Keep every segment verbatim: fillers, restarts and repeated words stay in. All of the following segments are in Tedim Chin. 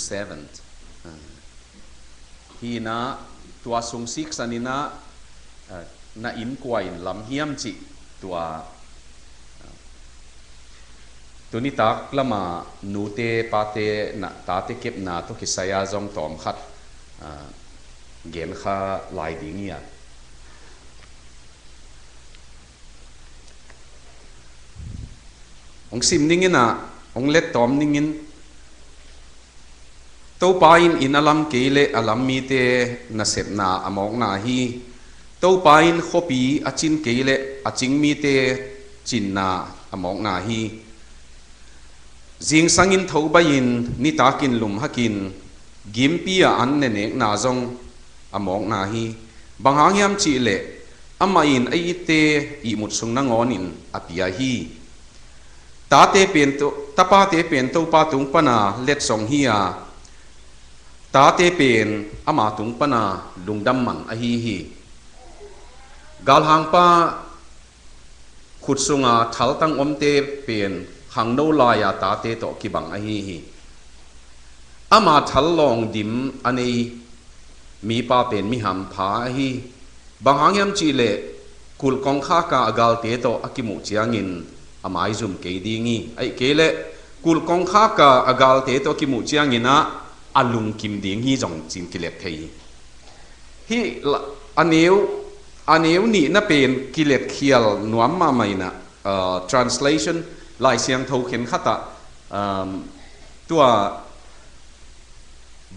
seventh. Ah, hi inah tua sung siksan inah, ah, na inn kua in lam hiam cih tua, ah, tunitak lama nute pate na tate kepna tawh kisai-a zong tawm khat, ah, gen kha lai ding hi a. Hong sim ning inah, hong let tawm ning in, Topa in inn a lam kei leh a lam mite nasepna a mawkna hi. Topa in khuapi a cin kei leh a cing mite cinna a mawkna hi. Zingsang in tho baih in, nitakin lum hakin, gimpi a an nenekna zong a mawkna hi. Bang hang hiam cih leh amah in a itte ihmut sung nangawnin a pia hi. Tate pen to, tapate pen Topa tung pana letsong hi a, tate pen ama tung pana lungdam man ahi hi. Galhangpa khut sunga thaltang omte pen khangno lai-a tate tawh kibang ahi hi. Ama thal lawng dim a nei mipa pen mi hampha ahi. Bang hang hiam cih leh kulh kongkhaka a galte tawh a kimuh ciangin a maizum kei ding hi. Ahih kei leh kulh kongkhaka a galte tawh a kimuh ciangin ah a lungkim ding hi zong ci-in kilet thei hi. Hih la-, a neu, a neu nihna pen kiletkhial nuam mahmah inah, ah, translation, Lai Siangtho khenkhat ah, um, tua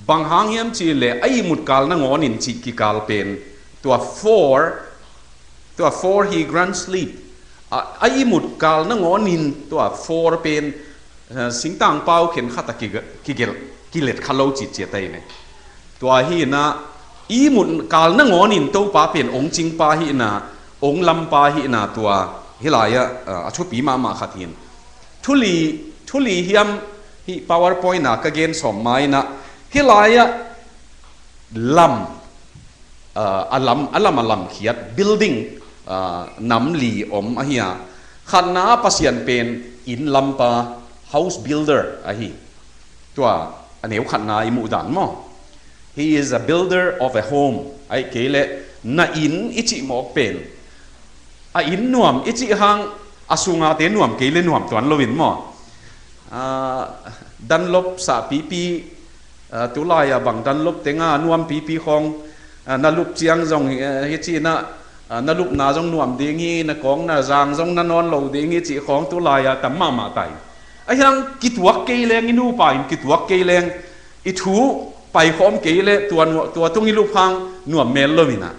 bang hang hiam cih leh a ihmut kal nangawnin cih kikal pen tua for, tua for hi grand sleep. A, a ihmut kal nangawnin tua for pen, eh, singtangpau khenkhat ah kiga-, kigelh, kilet kha lo cih ciat ahi ne. Tua hi inah ihmut kal nangawnin Topa pen ong cingpa hi inah, ong lampa hi inah tua hih lai-ah, eh, a thupi mahmah khat hi in. Thu li, thu li hiam hih PowerPoint ah ka gen sawm ma inah, hih lai-ah lam, ah, a lam, a lam a lamkhiat, building, ah, nam li om ahi a. Khatna ah Pasian pen inn lampa, house builder ahi. Tua a neu khatna i muh dan maw. He is a builder of a home. Ahih kei leh na inn i cih mawk pen, a inn nuam i cih hang a sungate nuam kei leh nuam tuan loin maw. Ah, Dunlop sahpipi, ah, tulai-a bang Dunlop tenga nuampipi khawng, ah, na lup ciang zong, eh, hi ci inah, ah, na lupna zong nuam ding hi, na kawng na zang zong na nawn lo ding hi cih khawng tulai-a tam mahmah tai. Ahi hang kituak kei leng, i nupa in kituak kei leng, i thu paikhawm kei leh tua nu-, tua tung i lup hang nuam mel lo inah.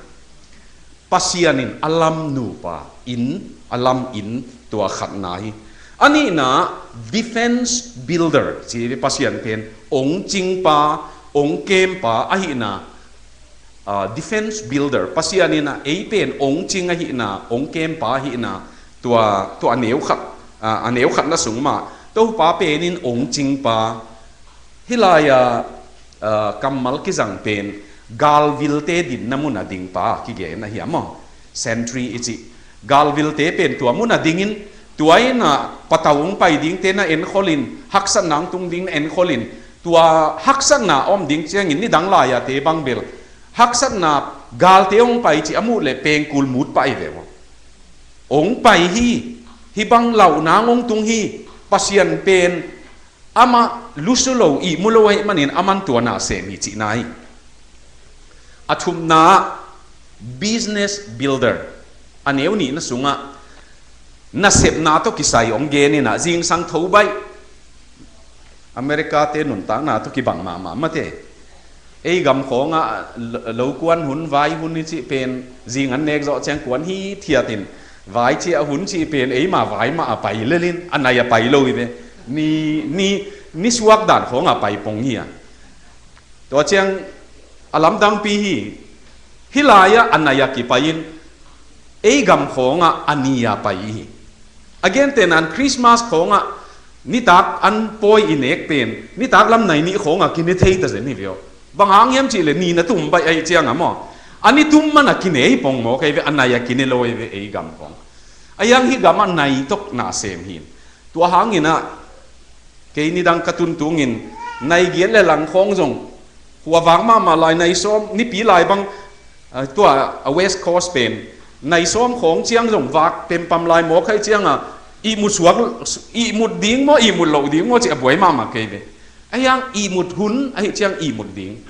Pasian in a lam nupa, inn, a lam inn tua khatna hi. A nihna, defense builder, ci hi Pasian pen ong cingpa, ong kempa ahihna, ah, defense builder. Pasian in ah ei pen ong cing ahihna, ong kempa ahihna, tua, tua a neu khat, ah, a neu khatna sung mah. Topa pen in ong cingpa, hih lai-a, ah, kammal kizang pen galvilte dinna mun a dingpa kigen ahi a maw. Sentry i cih. Galvilte pen tua mun a dingin, tua in ah patau hong pai dingte na enkholhin, haksatna hong tung ding na enkholhin, tua haksatna a om ding ciangin nidang lai-a te bang bel haksatna, galte hong pai cih a muh leh pengkul mut pah hi ve maw. Hong pai hi, hih bang lauh nang hong tung hi, Pasian pen amah lusu lo, ihmu lo ahih manin aman tua na sem hi cihna hi. A thumna, business builder. A neu nihna sungah nasepna tawh kisai hong gen inah zingsang tho baih. America te nuntakna tawh kibang mahmah mate. Ei gam khawngah lo, lokuan hun, vai hun i cih pen zing an nek zawh ciang kuan hithiat in, vai ciah hun cih pen eima vai mah a pai lel in, a nai a pai lo hi ve. Ni, ni, ni suak dan khawngah pai pong hi a. Tua ciang a lamdangpi hi. Hih lai-ah a nai a kipai in, ei gam khawngah a ni a pai hi. A gentehna in Christmas khawngah nitak an pawi i nek pen nitak lam nai nih khawngah kine thei ta zen hi ve aw. Bang hang hiam cih leh ni na tum baih ahih ciangah maw, a ni tum man a kine hi pong mawk ahi ve, a nai a kine lo ahi ve ei gam khawng. A hiang hih gamah nai tawh na sem hi. Tua hangin ah kei nidang ka tun tungin Nai giat le lang khawng zong, hua vak mahmah lai, nai sawm, nipi lai bang, ah, tua a West Coast pen nai sawm khawng ciang zong vak pempam lai mawk ahi ciangah, ihmut suak, ihmut ding maw, ihmut loh ding maw, ci a buai mahmah kei ve. Ahi hang ihmut hun ahi ciang ihmut ding.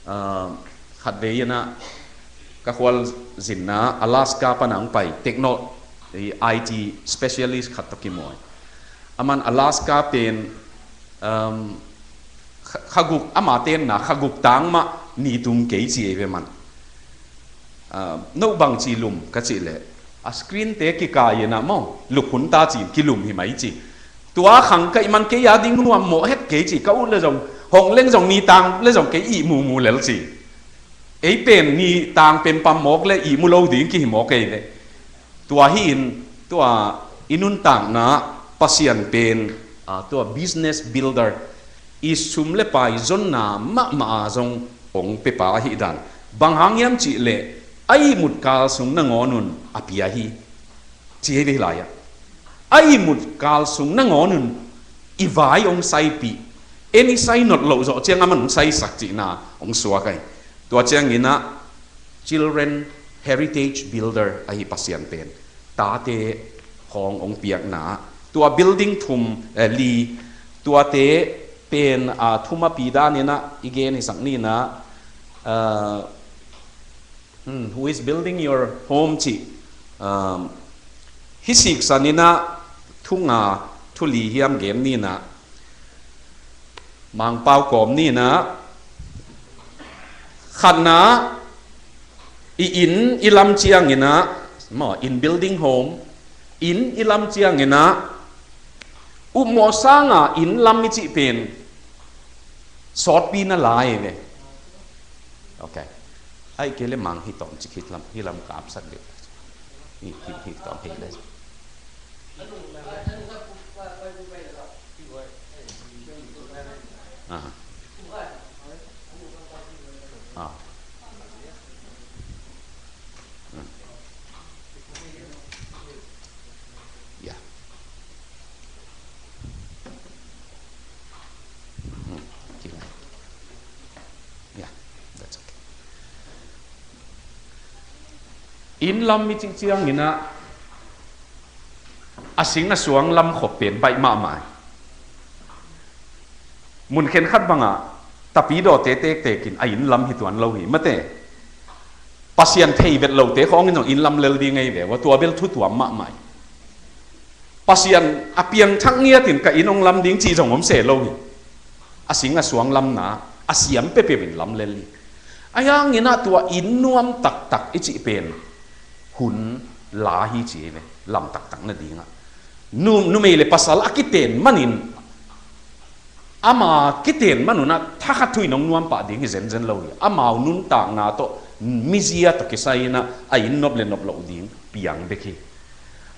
Ah, khatvei inah ka khualzinna Alaska pana hong pai techno, i I T specialist khat tawh kimuai. Aman Alaska pen, um, kha-, khaguk, ama tenna khaguk tang mah ni tum kei ci ei ve man. Ah, no bang ci lum ka cih leh, a screen te kikai inah maw, lukhun ta ci-in kilum hi mai ci. Tua khang ka ihman kei a ding nuam mawh het kei ci, ka ut le zong, hong leng zong, ni tang le zong kei ihmu mu lel ci. Ei pen ni tang pempam mawk le ihmu lo ding kihi mawk ei ve. Tua hi-in, tua i nuntakna Pasian pen, ah, tua business builder, i sum le pai zonna mahmah a zong hong pia pa ahi dan. Bang hang hiam cih leh, a ihmut kal sung nangawn un a pia hi. Ci hi ve lai-ah. A ihmut kal sung nangawn un i vai hong saipih. En i sai not loh zawh ciang aman hong saisak cihna hong suak ahi. Tua cianginah Children Heritage Builder ahi Pasian pen. Tate khawng hong piakna. Tua building thum, eh, li. Tuate pen, ah, thum a pi daninah i gen hisak ninah, ah, hmm, who is building your home ci. Um, hi siksaninah thunga thuli hiam gen ninah. Mangpau kawm ninah, khatna, i inn i lam cianginah, maw, in building home, inn i lam cianginah, upmawh sanga inn lam i cih pen sawtpi na lai ve. Ok. Ai kei le mang hi tawm cik hi lam, hi lam ka apsak deuh. Hi, hi, hi tawm hi le. Ah. Ah. Hmm. Yeah. Hmm. Okay. Yeah, that's okay. Inn lam i cih cianginah a sing a suang lam khop pen baih mahmah hi. Mun khenkhat bangah tapidawte tektekin a inn lam hi tuan lo hi. Mate, Pasian thei vet lote khawngin zong inn lam lel ding ahi ve ua, tua bel thu tuam mahmah hi. Pasian a piangthak ngiatin ka inn hong lam ding cih zong om se lo hi. A sing a suang lamna a siam pepeuh in lam lel hi. Ahi hanginah tua inn nuam taktak i cih pen hun la hi ci hi ve, lam taktak nadingah. Nu, numei le pasal a kiten manin, ama kiten manunah thakhat thu in hong nuam pah ding hi zenzen lo hi. Amau nuntakna tawh, mizia tawh kisai inah a inn nop le nop loh ding piang bek hi.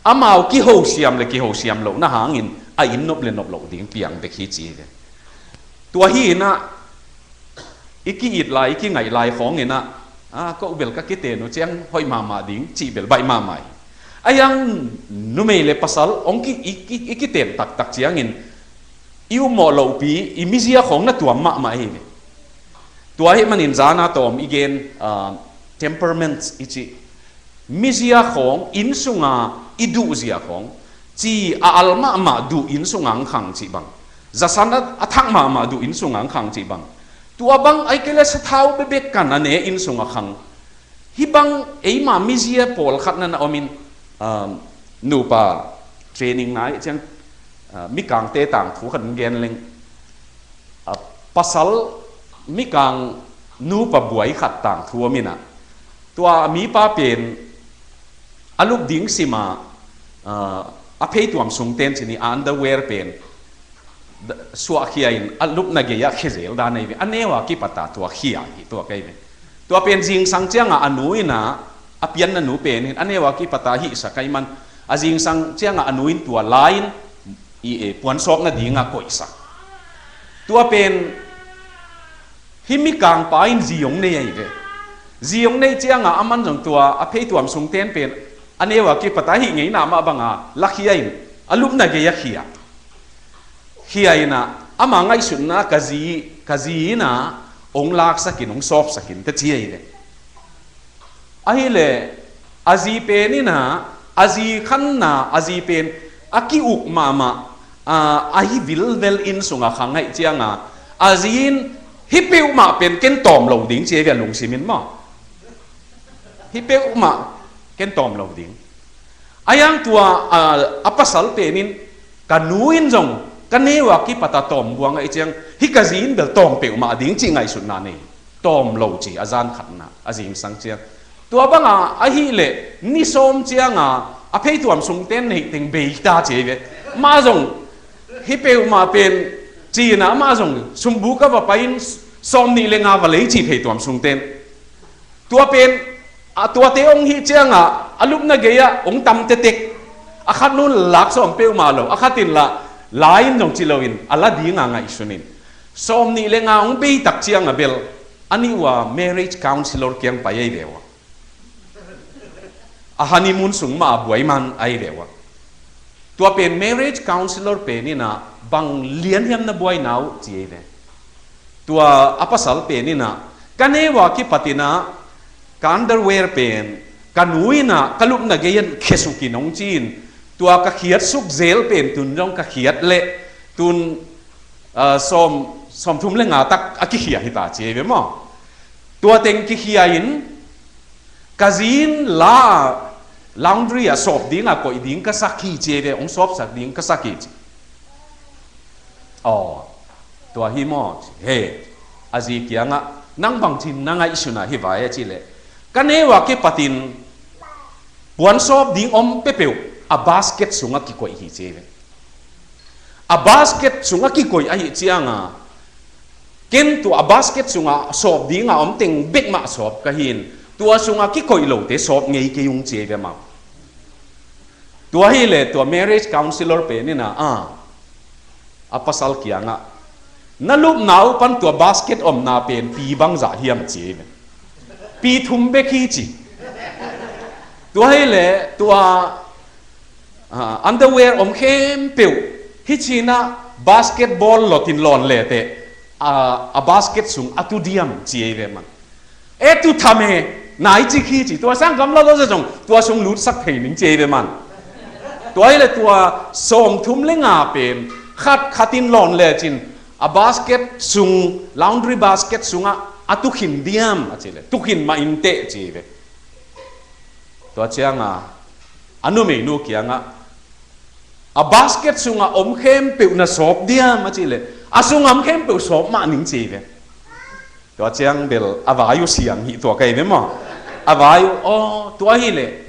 Amau kihosiam le kihosiam lohna hangin a inn nop le nop loh ding piang bek hi ci hi ve. Tua hi inah i ki-it lai, i kingaih lai khawng inah, a, ko bel ka kiten uh ciang hoih mahmah ding cih bel baih mahmah hi. Ahi hang numei le pasal hong ki, i, i, i kiten taktak ciangin i upmawh lohpi, i mizia khawng na tuam mahmah hi ve. Tua hi manin zana tawm i gen, ah, temperaments i cih. Mizia khawng, inn sunga i duhzia khawng, ci a al mahmah duh inn sunga ang khang cih bang, zasan a, a thak mahmah duh inn sunga ang khang cih bang, tua bang ai kei le sathau bebek kan a ne inn sunga khang. Hih bang eima mizia pawlkhat na na omin, um, nupa training nai ciang, uh, mikangte tangthu khat gen leng, uh, pasal mikang nupa buai khat tangthu ominah, tua mipa pen a lup ding sima, ah, a pheituam sungten cini underwear pen da-, suahkhia in a lupna gei-ah khia zel dan ahi ve. A neu a kipata tua khia hi tua kei ve. Tua pen zingsang cianga a nu ina, a pianna nu pen hin a neu a kipata hihsa kai man. A zingsang cianga a nu in tua lai-in i, e, puansawkna dinga koihsak. Tua pen hih mikangpa in zi hong nei ahi ve. Zi hong nei cianga aman zong tua a pheituam sungten pen a neu a kipata hih ngeina mah banga lakhia in a lupna gei-a khia. Khia inah Ama ngaihsutna ka zi, ka zi in ah hong laksakin, hong sawpsakin te ci ahi ve. Ahileh a zi pen in ah, a zi khanna, a zi pen a ki-uk mahmah, a, ahi vilvel inn sungah khang ahih ciangah, a zi in hih peuhmah pen ken tawm lo ding ci ahi ve, a lungsim in maw. Hih peuhmah ken tawm lo ding. A yang tua, a, a pasal pen in, ka nu in zong ka neu a kipat a tawm buang ahih ciang, hih ka zi in bel tawm peuhmah ding cih ngaihsutna nei. Tawm lo ci, a zan khatna, a zingsang ciang. Tua banga ahileh ni sawm cianga a pheituam sungten neih teng bei ta ci ahi ve. Mah zong hih peuhmah pen ci-in ah, mah zong sumbu ka va pai-in sawm nih le nga va lei ci pheituam sungten. Tua pen, a, tuate hong hih ciangah a lupna gei-ah hong tam tektek. A khat nun lak sawm peuhmah lo, a khat in lah la in zong ci loin a la dinga ngaihsun in. Sawm nih le nga hong bei tak ciangah bel a nih ua marriage counselor kiang pai ahi ve ua. A honeymoon sung mah a buai man ahi ve ua. Tua pen marriage counselor pen in ah bang lian hiam na buaina uh ci ahi ve. Tua a pasal pen in ah, ka neu a kipat in ah ka underwear pen ka nu in ah ka lupna gei-ah khesukin hong ci-in, tua ka khiatsuk zel pen tun zong ka khiat leh tun, ah, sawm, sawmthum le nga tak a kikhia hi ta ci ahi ve maw. Tua teng kikhia in, ka zi in la laundry ah sawp dinga koih ding ka sak hi ci ahi ve, hong sawpsak ding ka sak hi ci. Aw, tua hi maw ci. He, a zi kiangah, nang bangcin na ngaihsun a hi vai a cih leh, ka neu a kipatin puan sawp ding om peuhpeuh a basket sungah kikoih hi ci ahi ve. A basket sungah kikoih ahih cianga, ken tua a basket sungah sawp dinga om teng bek mah sawp ka hi in, tua sungah kikoih lote sawp ngei kei ung ci ahi ve maw. Tua hileh tua marriage counselor pen in ah, a, a pasal kiangah, na lupna uh pan tua basket omna pen pi bangzah hiam ci ahi ve. Pi thum bek hi ci. Tua hileh tua, ah, underwear om khempeuh hih ci-in ah basketball lotin lawn leteh, ah, a basket sung a tu diam ci ahi ve man. E, tu tham e, nai cik hi ci. Tua sang gamla lo zah zong tua sung lutsak thei ning ci ahi ve man. Tua hileh tua sawmthum le nga pen khat khatin lawn lecin a basket sung, laundry basket sungah a tu khin diam a cih leh, tu khin mah inteh ci ahi ve. Tua cianga a numeinu kiangah, a basket sungah om khempeuh na sawp diam a cih leh, a sungah om khempeuh sawp mah ning ci ahi ve. Tua ciang bel a vai uh siang hi tua ka hi ve maw. A vai uh, aw, tua hileh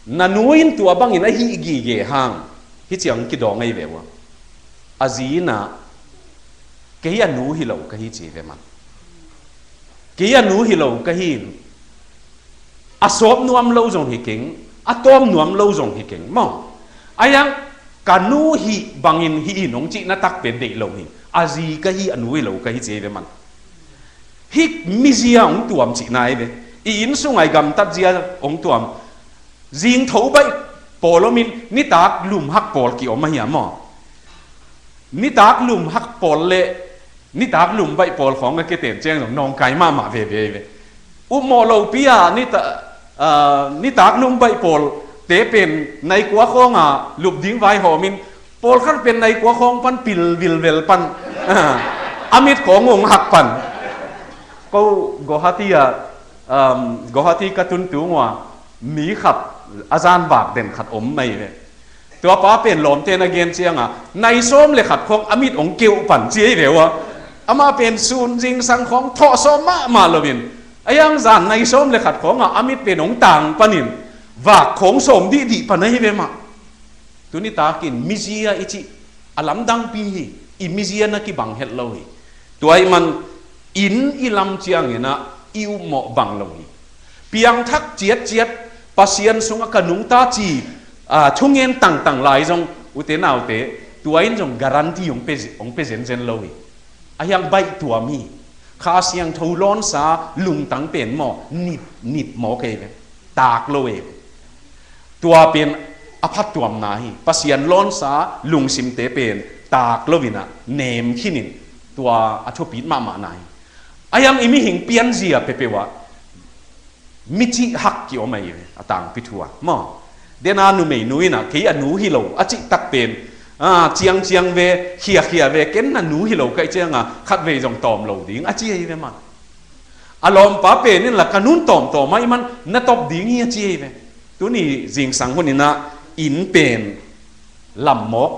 na nu in tua bangin a hih gige hang, hih ciang kidawng ahi ve ua. A zi in ah, kei a nu hi lo ka hi ci ahi ve man. Kei a nu hi lo ka hi in, a sawp nuam lo zong hi keng, a tawm nuam lo zong hi keng maw. A yang, ka nu hih bangin hih in hong cihna tak pen deih lo hi. A zi ka hi, a nu hi lo ka hi ci ahi ve man. Hih mizia hong tuam cihna ahi ve. I inn sungah i gamtat zia hong tuam. Zingtho baih pawl om in, nitak lum hak pawl ki-om ahi a maw. Nitak lum hak pawl le nitak lum baih pawl khawng a kiten ciang zong nawngkai mahmah veve ahi ve. Upmawh lopi a nita-, ah, nitak lum baih pawl te pen nai kua khawng a lup ding vaihawm in, pawlkhat pen nai kua khawng pan pil vilvel pan, a mit khawng hong hak pan. Ko Guwahati ah, um, Guwahati ka tun tung ua, mi khat a zan vak den khat om mai ve. Tua pa pen lawmte na gen cianga, nai sawm le khat khawng a mit hong keuh pan ci ahi ve ua. Amah pen sun zingsang khawng thawh sawm mahmah loin, a yang zan nai sawm le khat khawngah a mit pen hong tang panin vak khawng sawm dihdih pan ahi ve mah. Tuni takin mizia i cih a lamdangpi hi. I mizia na kibang het lo hi. Tua ahih man inn i lam ciangin ah i upmawh bang lo hi. Piangthak ciatciat, Pasian sungah ka nungta ci, ah, thungen tangtang lai zong, ute naute, tua in zong guarantee hong pe, hong pe zenzen lo hi. A hiang baih tuam hi. Kha Siangtho lawnsa lungtang pen maw, nit, nit maw kei ve. Taak lo e. Tua pen a phattuamna hi. Pasian lawnsa lungsimte pen tak loin ah nem khinin tua a thupit mahmah na hi. A hiang i mihing pianzia peuhpeuh ah mi cih hak ki-om ahi ve, a tangpi thu ah maw. Dena numeinu in ah kei a nu hi lo a cih tak pen, a, ciangciang ve, khiakhia ve, ken na nu hi lo ka hih cianga khatvei zong tawm lo ding a ci ahi ve maw. A lawmpa pen in la ka nun tawmtawm ahih man na tawp ding hi a ci ahi ve. Tuni zingsang hunin ah inn pen lammawk,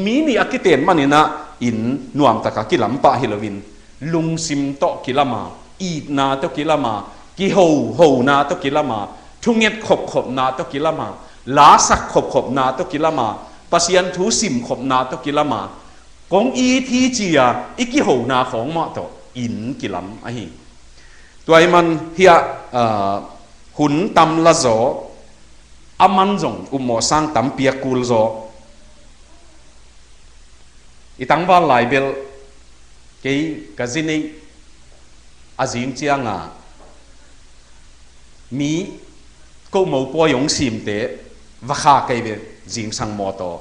mi nih a kiten manin ah inn nuamtaka kilam pah hi loin, lungsim tawh kilam a, itna tawh kilam a, kihohona tawh kilam a, thunget khopkhopna tawh kilam a, lasak khopkhopna tawh kilam a, Pasian thu simkhopna tawh kilam a, kong it hi ci-a i kihona khawng mah tawh inn kilam ahi. Tua ahih man hiah, ah, hun tam la zaw, a man zong upmawh sang tam piak kul zaw. I tangval lai bel kei ka zi neih a zing cianga mi ko mopawi hong simte va kha kei ve, zingsang mawtaw,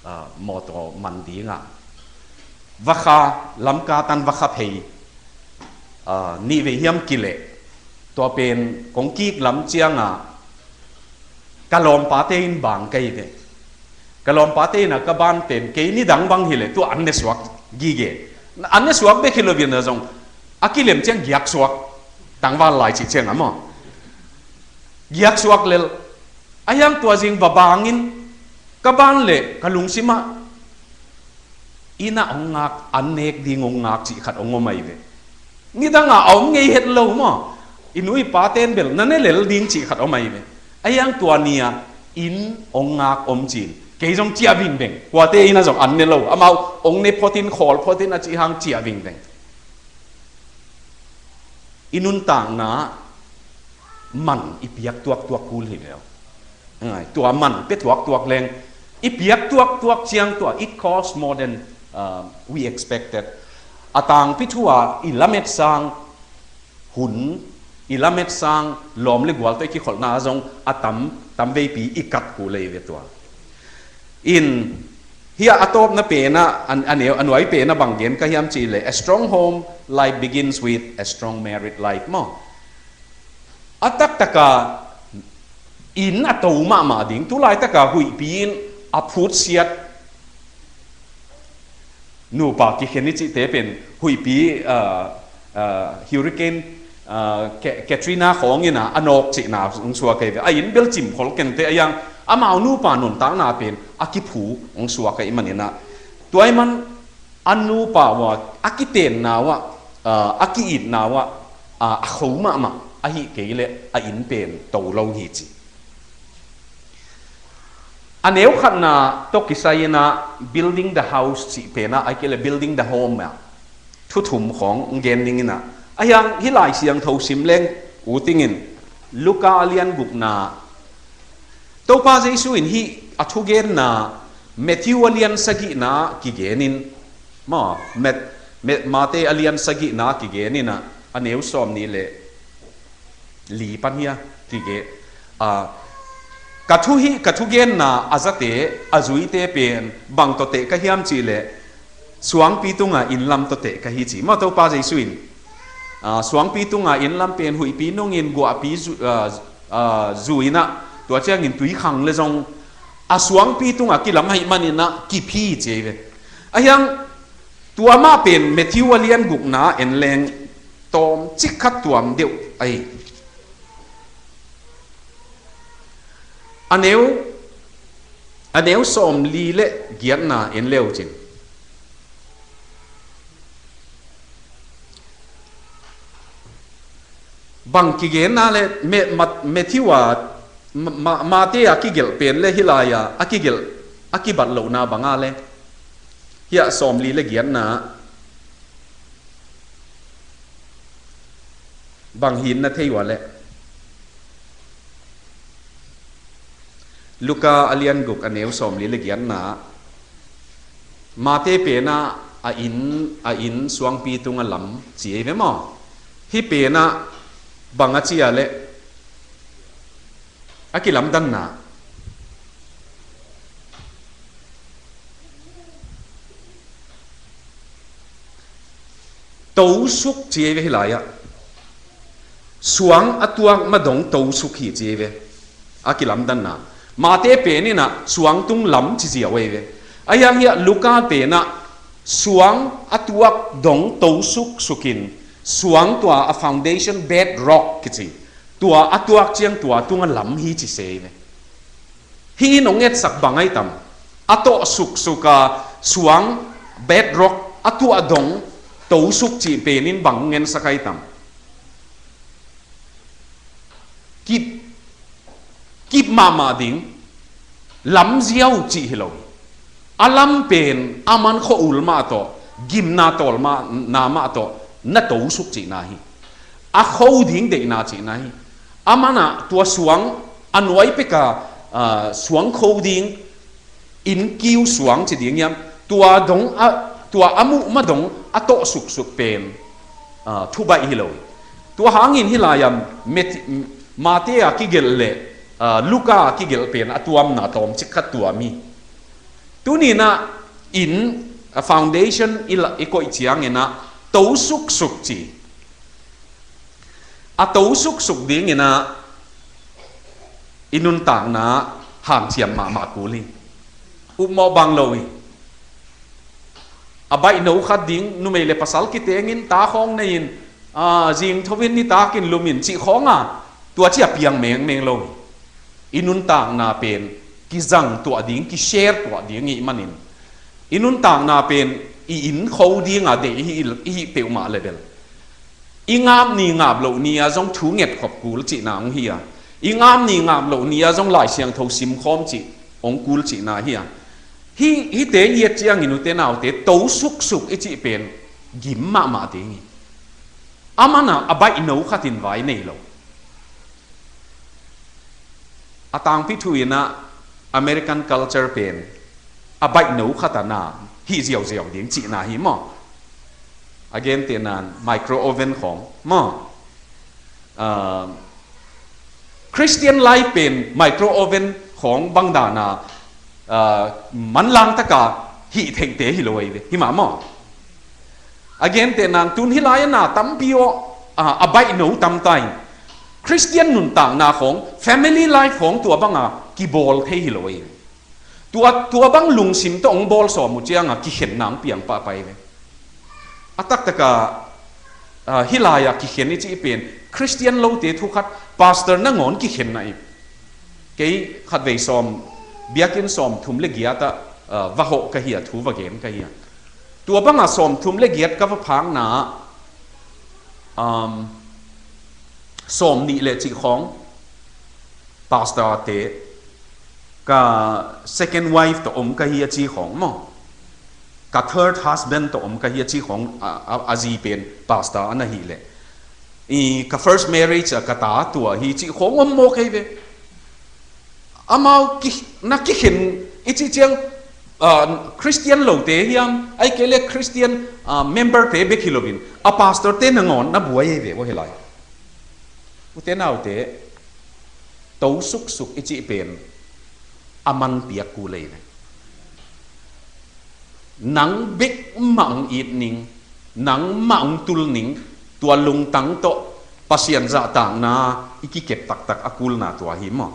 ah, mawtaw man dinga va kha, Lamka tan va kha phei, ah, nih vei hiam kileh, tua pen kong kik lam cianga ka lawmpate in bang kei ve. Ka lawmpate in ah ka ban pen kei nidang bang hileh tua an ne suak gige. An ne suak bek hi loin ah zong a kilem ciang giak suak, tangval lai cih ciang a maw. Giak suak lel. A hiang tua zing va bangin ka ban leh ka lungsim ah inn ah hong ngak, an nek ding hong ngak cih khat hong om ahi ve. Nidang a a om ngei het lo maw. I nu i paten bel na ne lel ding cih khat om ahi ve. A hiang tua ni-a inn hong ngak om cin kei zong ciah vingveng. Kuate inn ah zong an ne lo, amau hong ne photin, khawl photin a cih hang ciah vingveng. I nuntakna man i piak tuaktuak kul hi ve. Ngai, tua man pia tuaktuak leng i piak tuaktuak ciang tua, it costs more than, uh, we expected. A tangpi thu-a i lamet sang hun, i lamet sang lawm le gual tawh i kikholhna zong a tam, tamveipi i kat kul ahi ve tua. In, hiah a tawpna pen ah, a, a neu, a nuai pen ah bang gen ka hiam cihleh, a strong home life begins with a strong married life maw. A taktaka inn a to mahmah ding, tu laitaka huihpi in a phutsiat nupa kikhen i cihte pen huihpi, ah, ah, hurricane, ah, Ka-, Katrina khawng in ah a nawk cihna hong suak ahi ve. A inn bel cimkhol kengte a hiang amau nupa nuntakna pen a kiphu hong suak ahih manin ah. Tua ahih man a nupa uh a, a kitenna uh ah, ah, a ki-itna uh ah, ah, a kho mahmah ahih kei leh a inn pen to lo hi ci. A neu khatna tawh kisai in ah building the house cih pen ah, ahih kei leh building the home ah thu thum khawng hong gen ning in ah. A hiang hih Lai Siangtho sim leng, u ting in Luka a lian gukna, Topa Jesu in hih a thugenna Matthew a lian sagihna kigen in, maw, Mat-, Mat-, Mate a lian sagihna kigen in ah, a neu sawmnih le li pan hia kige. Ah, ka thu hih, ka thugenna a zate, a zuite pen bang tawh teh ka hiam cihleh, suangpi tunga inn lam tawh teh ka hi ci. Maw, Topa Jesu in, ah, suangpi tunga inn lam pen huihpi nungin guahpi zu-, ah, ah, zu in ah, tua ciangin tui khang le zong a suangpi tunga kilam ahih manin ah kip hi ci ahi ve. A hiang tua mah pen Matthew a lian gukna en leng tawmcik khat tuam deuh ahi. A neu, a neu sawmli le giatna en leu cin. Bang kigenna le Me-, Ma-, Matthew a, Ma-, Ma-, Mate a kigelh pen le hih lai-a a kigelh, a kibat lohna banga le hiah sawmli le giatna bang hi-in na thei uh a leh, Luka a lian guk a neu sawmli le giatna, Mate pen ah a inn, a inn suangpi tunga lam ci ahi ve maw. Hih pen ah bang a ci a leh, a kilamdanna, Tosuk ci ei ve hih lai-ah. Suang a tuak ma dong tosuk hi ci ei ve. A kilamdanna. Mate pen in ah suang tung lam ci ziau ei ve. A hiang hiah Luka pen ah suang a tuak dong tosuk sukin suang tua a foundation bedrock kici. Tua a tuak ciang tua tungah lam hi ci se ei ve. Hih in hong etsak bang ai tam. A tawh suksuk a suang bedrock a tuah dong tosuk cih pen in bang hong ensak ai tam. Kip, kip mahmah ding, lamziau cih hi lo. A lam pen a man khua ul mah tawh, gimna tawl mah, na mah tawh na tosuk cihna hi. A kho ding deihna cihna hi. A man ah tua suang a nuai peka, ah, suang kho ding, inn kiu suang ci ding hiam, tua dong a, tua a muh ma dong a tawh suksuk pen, ah, thubaih hi lo. Tua hangin hih lai-ah Mate a kigelh le, ah, Luka a kigelh pen a tuamna tawmcik khat tuam hi. Tuni-in ah inn, a foundation i la, i koih ciangin ah tosuksuk ci. A tosuksuk dingin ah i nuntakna hanciam mahmah kul hi. Upmawh bang lo hi. A baihno khat ding numei le pasal kitengin ta khawng nei-in, ah, zingtho-in nitakin lumin cih khawng a tua ci a piang mengmeng lo hi. I nuntakna pen kizang tuah ding, kishare tuah ding i hih manin i nuntakna pen i inn kho dinga deih i hih, i hih peuhmah le bel i ngap ni ngap loh ni-a zong thu ngetkhop kul cihna hong hi a, i ngap ni ngap loh ni-a zong Lai Siangtho simkhawm cih hong kul cihna hi a. Hih, hihte i et ciangin ute naute, tosuksuk i cih pen gim mahmah ding hi. A man ah a baihno khatin vai nei lo. A tangpi thu-in ah American culture pen a baihno khat a na hih ziauziau ding cihna hi maw? A gentehna-in micro oven khawng maw? Ah, Christian life pen micro oven khawng bang dan a, ah, manlang taka hih theihte hi lo ei ve. Hi mah maw? A gentehna-in tun hih lai-ah na tampi aw, ah, a baihno tamta in Christian nuntakna khawng, family life khawng tua banga kibawl thei hi lo ei. Tua, tua bang lungsim tawh hong bawl sawm uh cianga kikhenna hong piang pahpah ei ve. A taktaka, ah, hih lai-ah kikhen i cih pen Christian lote thu khat, pastor nangawn kikhenna hi. Kei khatvei sawm, biakinn sawmthum le giat ah, ah, va hawh ka hi a, thu va gen ka hi a. Tua banga sawmthum le giat ka va phakna ah, um, sawmnih le cih khawng pastor te, ka second wife tawh om ka hi a ci khawng maw? Ka third husband tawh om ka hi a ci khawng, a, a, a zi pen pastor a na hih leh, i, ka first marriage ah ka ta tua hi cih khawng om mawk ei ve. Amau ki, na kikhen i cih ciang, ah, Christian lote hiam, ahih kei leh Christian, ah, member te bek hi loin a pastor te nangawn na buai ei ve aw hih lai. Ute naute, tosuksuk i cih pen a man piak kul ei ve. Nang bek mah hong it ning, nang mah hong tul ning, tua lungtang tawh Pasian zahtakna i kikep taktak a kulna tua hi maw?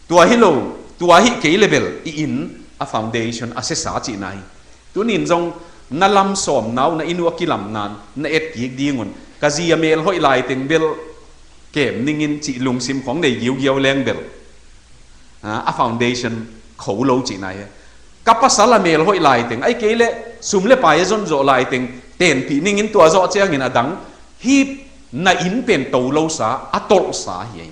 Tua hi lo, tua hi kei le bel i inn a foundation a siasa cihna hi. Tunin zong na lam sawmna uh, na inn uh a kilamna-in na et kik ding un, ka zi a mel hoih laiteng bel kem ning in cih lungsim khawng nei giugiau leng bel, a, a foundation kho lo cihna hi. Ka pasal a mel hoih laiteng, ahih kei leh sum le pai a zon zawh laiteng tenpih ning in tua zawh ciangin a dang, hih na inn pen to losa, a tolhsa hi ei.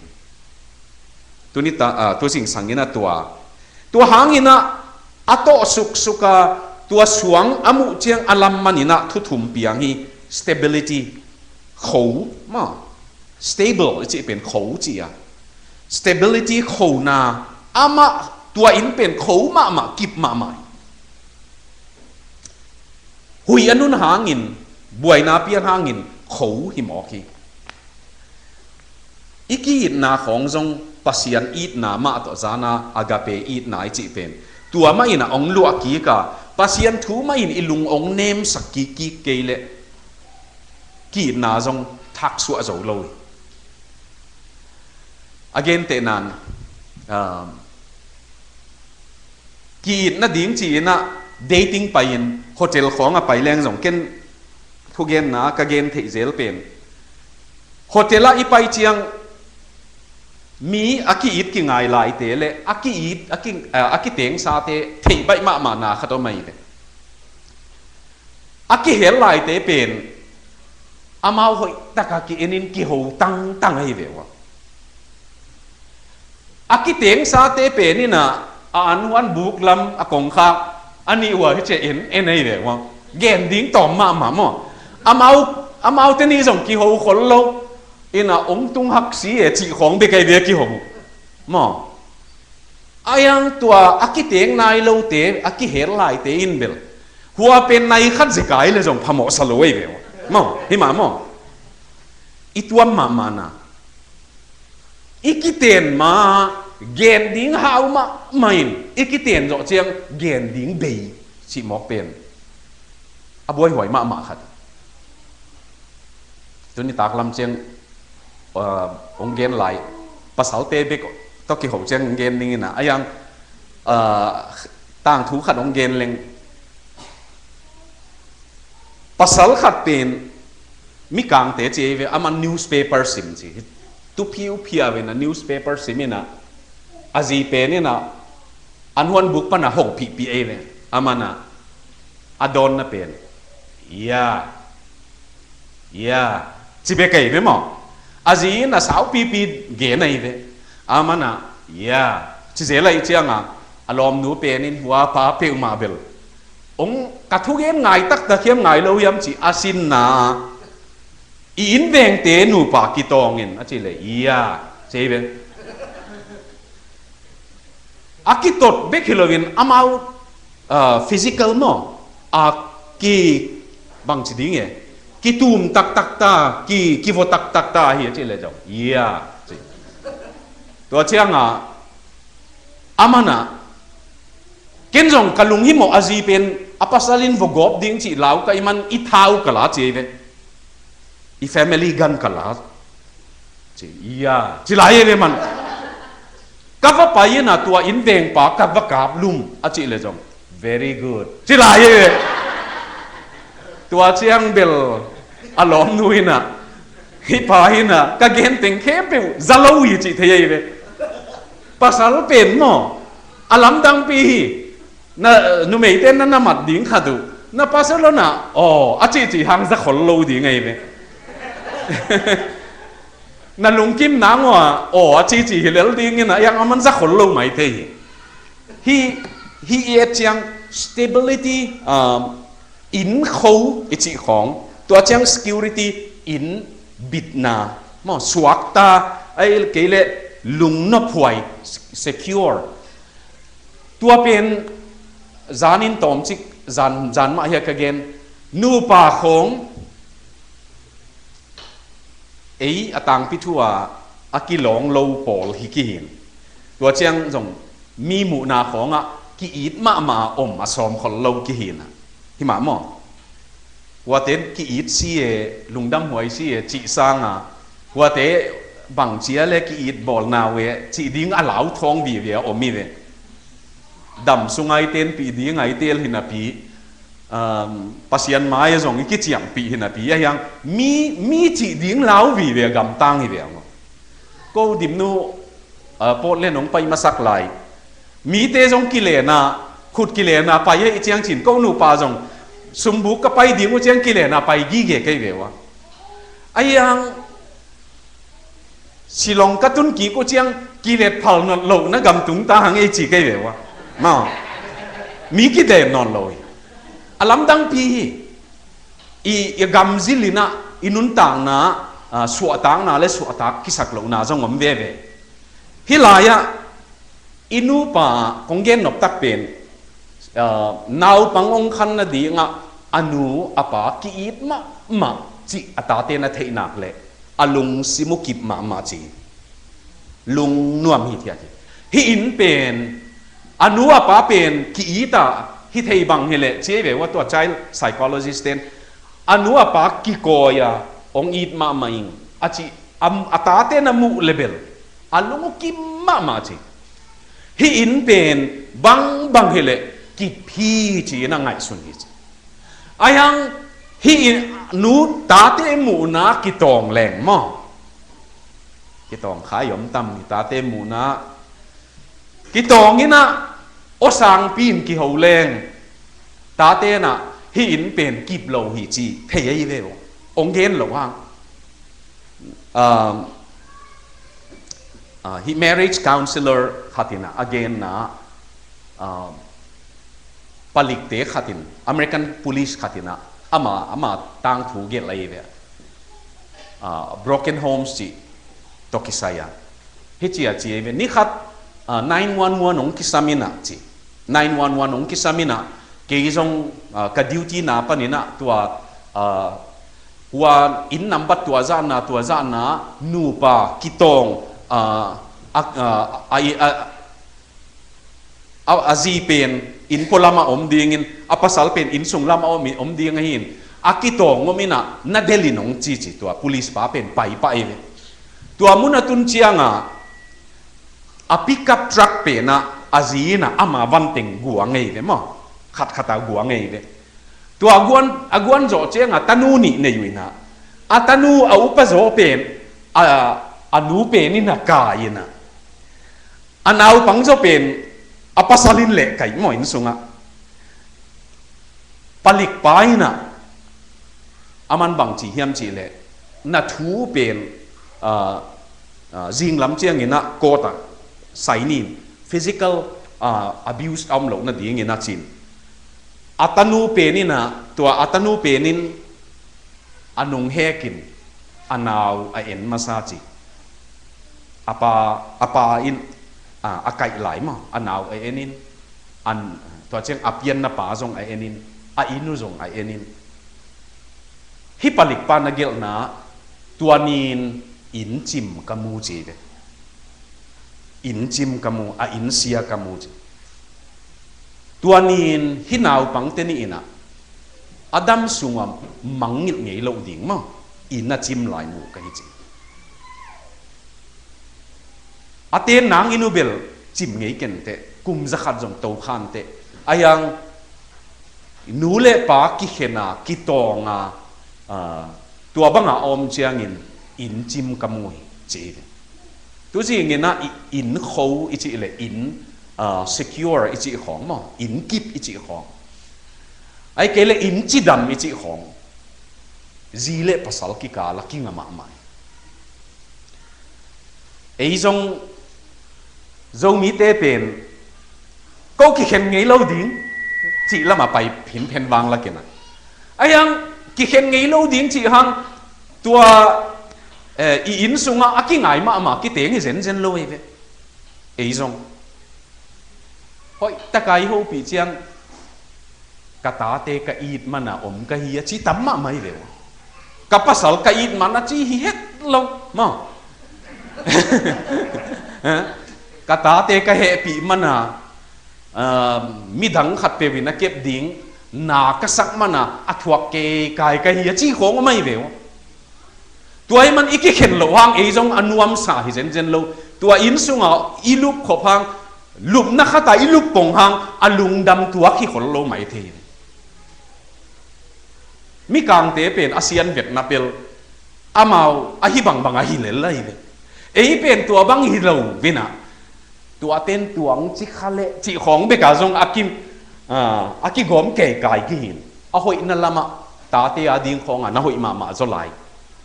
Tuni ta, ah, tu zingsang in ah tua, tua hangin ah a tawh suksuk a, tua suang a muh ciang a lam manin ah thu thum piang hi. Stability, kho, maw. Stable i cih pen kho ci a. Stability, khona, amah tua inn pen kho mahmah, kip mahmah hi. Huih a nun hangin, buaina pian hangin kho hi mawk hi. I ki-itna khawng zong Pasian itna mah tawh zana, agape itna i cih pen tua mah in a hong luah kik a, Pasian thu mah in i lung hong nemsak kikkik kei leh ki-itna zong thaksuah zo lo hi. A gentehna in, ah, ki-it nading ci-in ah dating pai-in hotel khawng a pai leng zong ken thugenna ka gen theih zel pen, hotel ah i pai ciang mi a ki-it kingai laite le a ki-it a ki, ah, a kitengsate theih baih mahmahna khat om ahi ve. A kihel laite pen amau hoih taka ki-enin kiho tangtang ahi ve ua. A kitengsate pen in ah a anhuan buk lam a kongkhak a nih ua hi ciah en en ahi ve ua. Gen ding tawm mahmah maw? Amau, amaute nih zong kiho khol lo. In ah ong tung hak si e cih khawng bek ahi ve a kiho uh maw? A iang tua a kiteng nai lote, a kihel laite in bel hua pen nai khat zekai le zong phamawhsa lo ahi ve maw? Maw, hi mah maw? I tuam mahmahna, i kiten ma gen ding hau mahmah in, i kiten zawh ciang gen ding bei cih mawk pen a buaihuai mahmah khat. Tuni taklam ciang, ah, hong gen lai, pasalte bek tawh kiho ciang hong gen ding in ah, a iang, ah, tangthu khat hong gen leng. Pasal khat pen Mikangte ci ahi ve, aman newspaper sim ci. Tu phiuphiau in ah newspaper sim in ah, a zi pen in ah anhuan buk pan a hoh phihphih ahi ve. Aman ah a dawnna pen, "Ya, ya," ci bek ahi ve maw? A zi in a saupipi gen ahi ve. Aman ah, "Ya," ci zel ahih ciang ah a lawmnu pen in hua pa peuhmah bel, "Ong ka thugen ngai taktak hiam ngai lo hiam?" ci a sinna i innvengte nupa kitawng in a cih leh, "Ya," ci ahi ve. A kitot bek hi loin amau, ah, physical maw, a ki bangci ding e, kitum taktak ta, ki, kivo taktak ta hi a cih leh zong, "Ya," ci. Tua ciang ah aman ah, "Ken zong ka lunghimawh a zi pen a pasal in vogawp ding cih lau ka i man i thau ka la," ci ahi ve. "I family gan ka la," ci, "Ya," ci lai ahi ve man. "Ka va pai in ah tua innvengpa ka va kap lum," a cih leh zong, "Very good," ci lai ahi ve. Tua ciang bel a lawmnu in ah, "Hih pa in ah ka gen teng khempeuh za lo hi," cih thei ahi ve. Pasal pen maw, a lamdangpi hi. Na, numeite na na mat ding khat uh, na pasal lo na, "Aw," a cihcih hang za khol lo ding ahi ve. Na lungkim nang uh a, "Aw," a cihcih hi lel ding in ah, a iang aman za khol lo mai thei hi. Hih, hih i et ciang stability, um, inn kho i cih khawng, tua ciang security, inn bitna maw, suakta, ahih kei leh lungnophuai, secure. Tua pen zan in tawmcik, zan, zan mah hi a ka gen, nupa khawng ei a tangpi thu a a kilawng lo pawl hi kihin. Tua ciang zong mi muhna khawngah ki-it mahmah a om a sawm khol lo kihin a. Hi mah maw? Huate ki-it si e, lungdam huai si e, cih sanga, huate bangcia le ki-it bawlna uh e, cih ding a lau thawng vive a om hi ve. Dam sungai tenpih ding ai tel hi napi, um, Pasian mai a zong i kiciampih hi napi, a hiang mi, mi cih ding lau vive a gamtang hi ve a maw? Ko dimnu, uh, Portland hong pai masak lai, mite zong kilena, khut kilena pai ahih ciang cin, ko nupa zong sumbuk ka pai ding uh ciang kilena pai gige kei ve ua. A hiang Shillong ka tun kik uh ciang kilet phal nawn lo na gam tung ta hang ei ci kei ve ua. Maw. Mi kilet nawn lo hi. A lamdangpi hi. I, i gam zil in ah, i nuntakna, ah, suahtakna le suahtak kisak lohna zong om veve. Hih lai-ah i nupa kong gen nop tak pen, ah, naupang hong khan nadingah a nu a pa ki-it mahmah cih a tate na theih nak leh a lungsim uh kip mahmah ci. Lungnuam hi thiat hi. Hih in pen a nu a pa pen ki-it a hi thei bang hi leh ci ei ve ua tua child psychologist ten. A nu a pa kikawi a, Hong it mahmah ing a ci, a, a tate na muh lebel a lung uh kim mahmah ci. Hih inn pen bangbang hileh kip hi ci-in a ngaihsun hi ci. Ahi hang hih inn, nu tate muhna kitawng leng maw? Kitawng khai om tam, hih tate muhna kitawng in ah, aw sangpi in kiho leng, tate in ah hih inn pen kip lo hi ci thei ahi ve uh. Hong gen lo hang, um, uh, hih marriage counselor khat in ah a genna, um, palikte khat in, American police khat in ah ama, ama tangthu gelh ahi ve. Ah, broken homes cih tawh kisai a, hih ci a ci ahi ve. Ni khat, ah, nine one one hong kisam in ah ci. Nine one one hong kisam in ah, kei zong, ah, ka duty na panin ah tua, ah, hua inn nambat tua zahna, tua zahna nupa kitawng, ah, a, a, a, a, a, a zi pen inn pualam ah om dingin, a pasal pen inn sunglam ah om, om ding ahi in, a kitawng om in ah na delh in hong ci ci, tua police pa pen pai pah ahi ve. Tua mun a tun ciang ah a pickup truck pen ah a zi in ah ama van teng guang ahi ve maw? Khatkhat a guang ahi ve. Tua a guan, a guan zawh ciang ah tanu nih nei uh in ah, a tanu a upa zaw pen a, a nu pen in ah kai in ah, a naupang zaw pen a pasal in leh kai maw, inn sungah. Palikpa in ah, aman bang ci hiam cih leh, na thu pen, ah, ah, zinglam ciangin ah court ah sai ni in, physical, ah, abuse a om loh nadingin ah ci-in, a tanu pen in ah, tua a tanu pen in a nung hek in a nau a en masa ci. A pa, a pa in, a, a kaih lai maw, a nau a en in, an, tua ciang a pianna pa zong a en in, a inn uh zong a en in. Hih palikpa na gelhna, tua ni-in inn cim ka mu ci ve. Inn cim ka mu, a inn sia ka mu ci. Tua ni-in hih naupangte nih in ah, a dam sungah mangngilh ngei loh ding maw, inn a cim lai mu ka hi ci. A ten nang inn uh bel cim ngei kenteh, kum zakhat zong to khanteh. Ahi hang nu le pa kikhen a, kitawng a, ah, tua bang a om ciangin inn cim ka mu hi ci hi. Tu zingin ah inn kho i cih leh inn, ah, secure i cih khawng maw, inn kip i cih khawng, ahih kei leh inn cidam i cih khawng, zi le pasal kikal a kinga mahmah hi. Ei zong Zomite pen ko kikhen ngei lo ding cih lamah pai phinphen vang lakin ah, ahi hang kikhen ngei lo ding cih hang tua, eh, i inn sungah a kingai mahmah kiteng hi zenzen lo hi ve. Ei zong hoih taka i hopih ciang, ka tate ka it mana om ka hi a ci tam mahmah hi ve uh. Ka pasal ka it mana ci hi het lo maw? Ka tate ka hehpih mana, ah, midang khatpeuh in a kep ding na ka sak mana a thuak keikai ka hi a ci khawng om ahi ve uh. Tua ahih man i kikhen loh hang ei zong a nuamsa hi zenzen lo. Tua inn sungah i lup khop hang, lupna khatah i lup pong hang a lungdam tuak hi khol lo mai thei hi. Mikangte pen a sian vetna pel amau ahi bangbang ahi lel ahi ve. Ei pen tua bang hi lo ve na. Tua ten tuang ci kha leh cih khawng bek a zong a ki, ah, a kigawm keikai kihin. A hoihna lamah tate a ding khawngah na hoih mahmah zaw lai,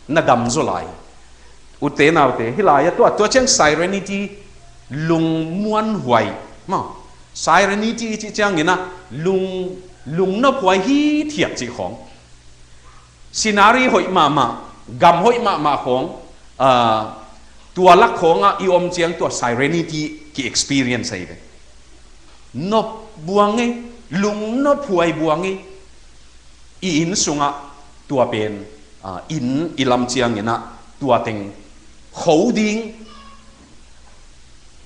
na dam zaw lai. Ute naute, hih lai-ah tua, tua ciang serenity, lungmuanhuai maw? Serenity i cih ciangin ah lung, lungnophuai hithiat cih khawng. Scenery hoih mahmah, gam hoih mahmah khawng, ah, tua lak khawngah i om ciang tua serenity ki-experience ahi ve. Nop buang ei, lungnophuai buang ei. I inn sungah tua pen, ah, inn i lam ciangin ah tua teng kho ding,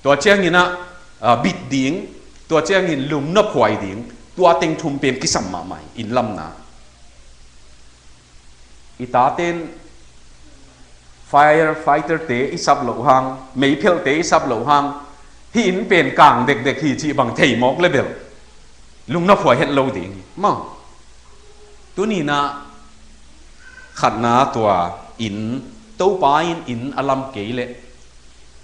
tua ciangin ah, ah, bit ding, tua ciangin lungnophuai ding, tua teng thum pen kisam mahmah hi, inn lamna. I taten Firefighter te i sap loh hang, meiphelhte i sap loh hang, hih inn pen kang dekdek hi cih bang thei mawk le bel lungnophuai het lo ding hi maw. Tuninah khatna tua inn, Topa in inn a lam kei leh,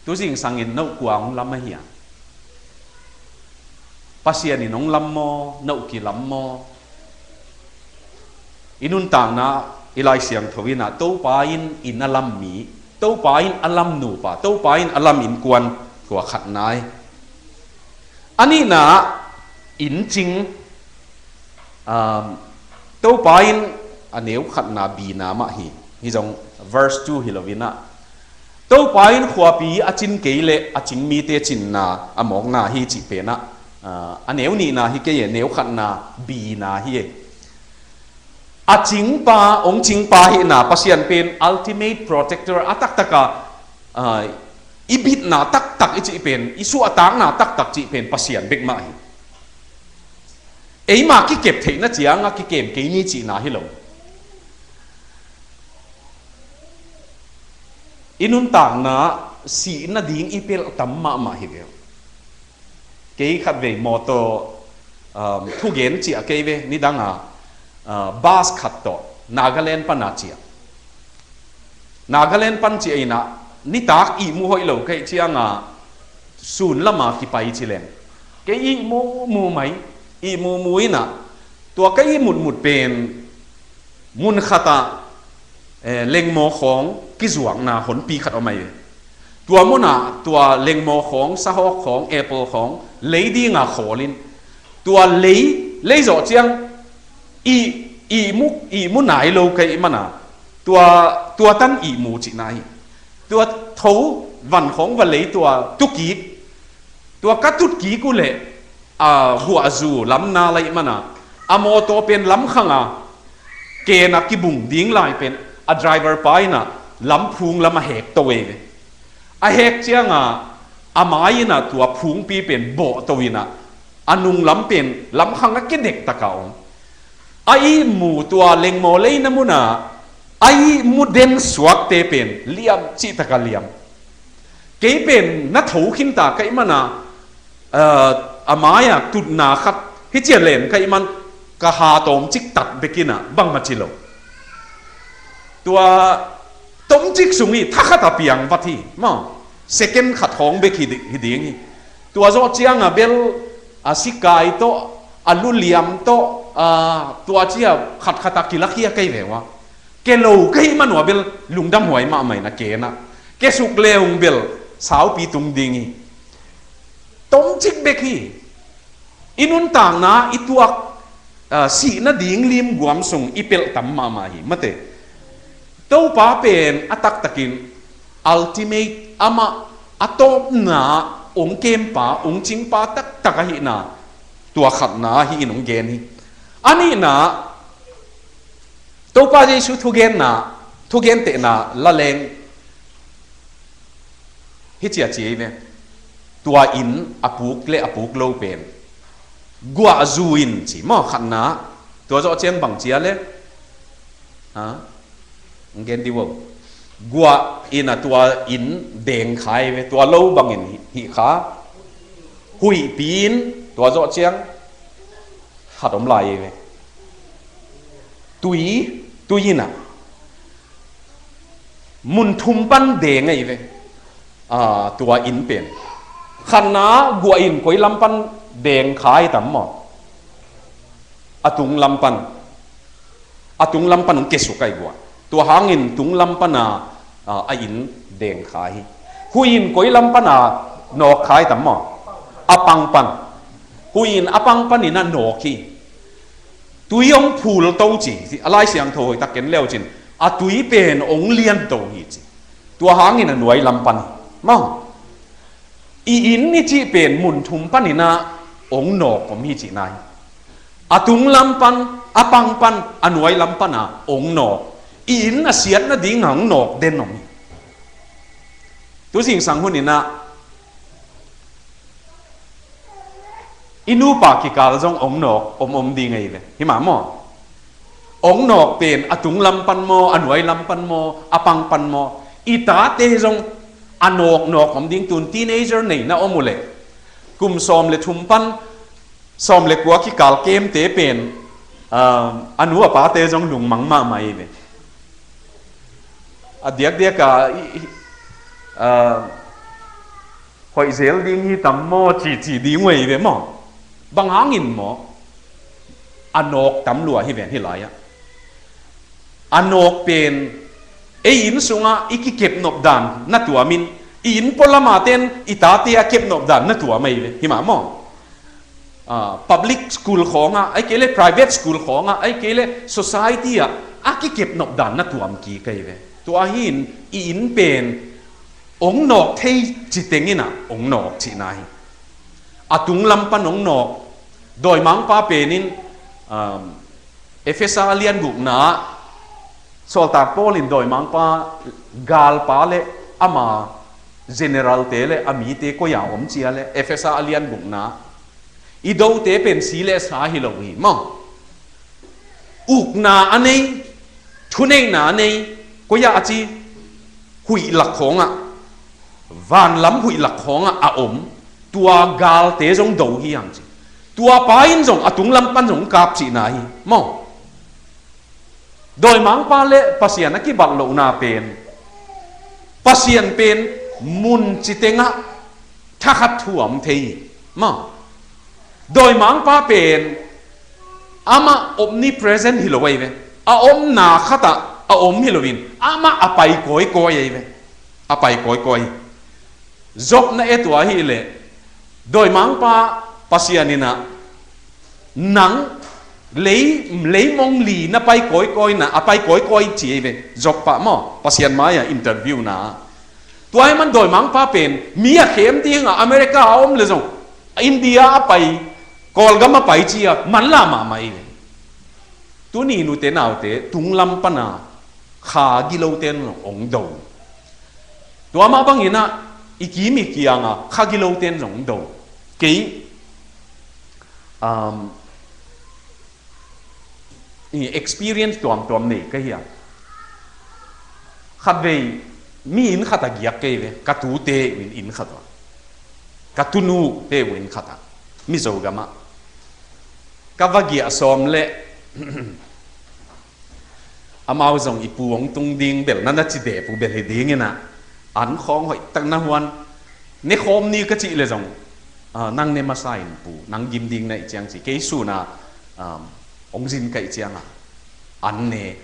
tuzingsangin note kua hong lam ahi a? Pasian in hong lam maw, note kilam maw? I nuntakna i Lai Siangtho inah Topa in inn a lam mi, Topa in a lam nupa, Topa in a lam innkuan, tua khatna hi. A nihna, inn cing, um, Topa in a neu khatna bina mah hi. Hih zong verse two hi loinah, Topa in khuapi a cin kei leh a cing mite cinna a mawkna hi cih penah, ah, a neu nihna hi kei e, neu khatna bina hi e. A cingpa, hong cingpa hihna, Pasian pen ultimate protector a taktaka, ah, i bitna taktak i cih pen, i suahtakna taktak cih pen Pasian bek mah hi. Eima kikep theihna cianga kikem kei ni cihna hi lo. I nuntakna sih nading i pelh tam mahmah hi ve. Kei khatvei mawtaw, um, thugen ciah kei ve, nidanga, uh, bus khat tawh Nagaland pana ciah. Nagaland pan ciah inah nitak ihmu hoih lo kei cianga sun lama kipai ci leng, kei ihmu mu mai, ihmu mu inah tua ka ihmutmut pen mun khatah, eh, lengmaw khawng kizuakna honpi khat om ahi ve. Tua munah tua lengmaw khawng, sahawk khawng, apple khawng lei dinga khawlin, tua lei, lei zawh ciang ih, ihmu, ihmu nai lo ka ih mana, tua, tua tan ihmu cihna hi. Tua tho van khawng va lei tua tukik, tua ka tutkik uh leh, a, guahzu lamna laih mana, a mawtaw pen lamkhanga kena kibung ding lai pen a driver pa inah lamphung lam a hek to ei ve. A hek cianga a mai inah tua phungpi pen bawh to inah a nung lam pen lamkhang a kidek taka om. A ihmu tua lengmaw leina muna a ihmu den suakte pen liam cihtaka liam. Kei pen na tho khinta ka ih mana, ah, a mai-a tutna khat hi cia len ka ih man ka ha tawmcik tat bekinah bangmah ci lo. Tua tawmcik sung hi, thakhata piang vat hi maw. Second khat hawng bek hi di-, hi ding hi. Tua zawh cianga bel a sikai tawh, a luliam tawh, a, tua cia khatkhatah kilakhia kei ve ua. Ke lo kei manua bel lungdamhuai mahmah inah kena. Ke suk leung bel saupi tung ding hi. Tawmcik bek hi. I nuntakna i tuak, ah, sih nading limguam sung i pelh tam mahmah hi mate. Topa pen a taktakin ultimate, amah a tawpna hong kempa, hong cingpa taktak ahihna, tua khatna hi in hong gen hi. A nihna, Topa Jesu thugenna, thugentehna laleng hi cia ci ei ve. Tua inn a puk le a puk lo pen guahzu in ci maw khatna. Tua zawh ciang bang cia le, ha? Ang gen di vo. Guah in a tua inn deng kha ei ve. Tua lo bangin hi, hi kha. Huihpi in tua zawh ciang khat om lai ei ve. Tui, tui in a mun thum pan deng ahi ve. Ah, tua inn pen khatna guah in koi lam pan deng kha hi tam maw? A tung lam pan, a tung lam pan hong kesuk ahi guah. Tua hangin tung lam pana, ah, a inn deng kha hi. Huih in koi lam pana nawk kha hi tam maw? A pang pan. Huih in a pang panin a nawk hi. Tui hong phul to ci, a Lai Siangtho hoihtak ken leu cin, a tui pen hong lian to hi ci. Tua hangin a nuai lam pan hi. Maw? I inn i cih pen mun thum panin a hong nawk om hi cihna hi. A tung lam pan, a pang pan, a nuai lam pana hong nawk. I inn a siat nadinga hong nawk den om hi. Tu zingsang hunin a i nupa kikal zong hong nawk om om ding ahi ve. Hi mah maw? Hong nawk pen a tung lam pan maw, a nuai lam pan maw, a pang pan maw? I tate zong a nawknawk om ding. Tun teenager nei na om uh leh, kum sawm le thum pan sawm le kua kikal kemte pen, ah, a nu a pate zong lungmang mahmah hi ve. A diakdiak a i, i, ah, hoih zel ding hi tam maw, ci ci ding uh hi ve maw? Bang hangin maw? A nawk tam lua hi ven hih lai-ah. A nawk pen ei inn sungah i kikepnop dan na tuamin, i inn pualamah ten i tate a kepnop dan na tuam ahi ve, hi mah maw? Ah, public school khawngah, ahih kei leh private school khawngah, ahih kei leh society ah a kikepnop dan na tuam kik ahi ve. Tua hi-in i inn pen ong nawk thei ci teng in ah ong nawk cihna hi. A tunglam pan ong nawk. Dawimangpa pen in, um, Efesa a lian gukna ah Sawltak Paul in dawimangpa galpa le ama generalte le a mite koi-a om ci a leh, Efesa a lian gukna, i dote pen si le sa hi lo hi maw? Ukna a nei, thuneihna a nei, koi-ah a ci, huih lak khawngah, vanlam huih lak khawngah a om, tua galte zong do hi hang ci. Tua pa in zong a tunglam pan zong kap cihna hi maw? Dawimangpa le Pasian a kibat lohna pen, Pasian pen mun ci tengah thakhat thu a om thei hi maw? Dawimangpa pen amah omnipresent hi lo ahi ve. A omna khatah a om hi loin amah a pai kawikawi ahi ve. A pai kawikawi. Job na et uh ahih leh, dawimangpa Pasian in ah, nang lei, leimong li na pai kawikawi na, a pai kawikawi ci ahi ve. Job pa maw, Pasian mai-ah interview na. Tua ahih man dawimangpa pen mi a khem dingah America a om le zong, India a pai, Kawlgam a pai ci-a manla mahmah hi ve. Tuni nute naute tunglam pana kha gilote in zong ong do. Tua mah bangin ah i kim i kianga kha gilote in zong ong do. Kei, um, i experience tuamtuam nei ka hi a. Khatvei mi inn khat ah giak kei ve, ka tute uh inn khat ah, ka tunute uh inn khat ah, Mizo gamah. Ka va giah sawm leh amau zong i pu hong tung ding bel na na ci dep uh bel hi dingin ah, an khawng hoih tak na huan, ne khawm ni ka cih leh zong, ah, nang ne masa in pu, nang gim ding na hih ciang ci, kei sun ah, um, hong zin ka hih ciangah an ne.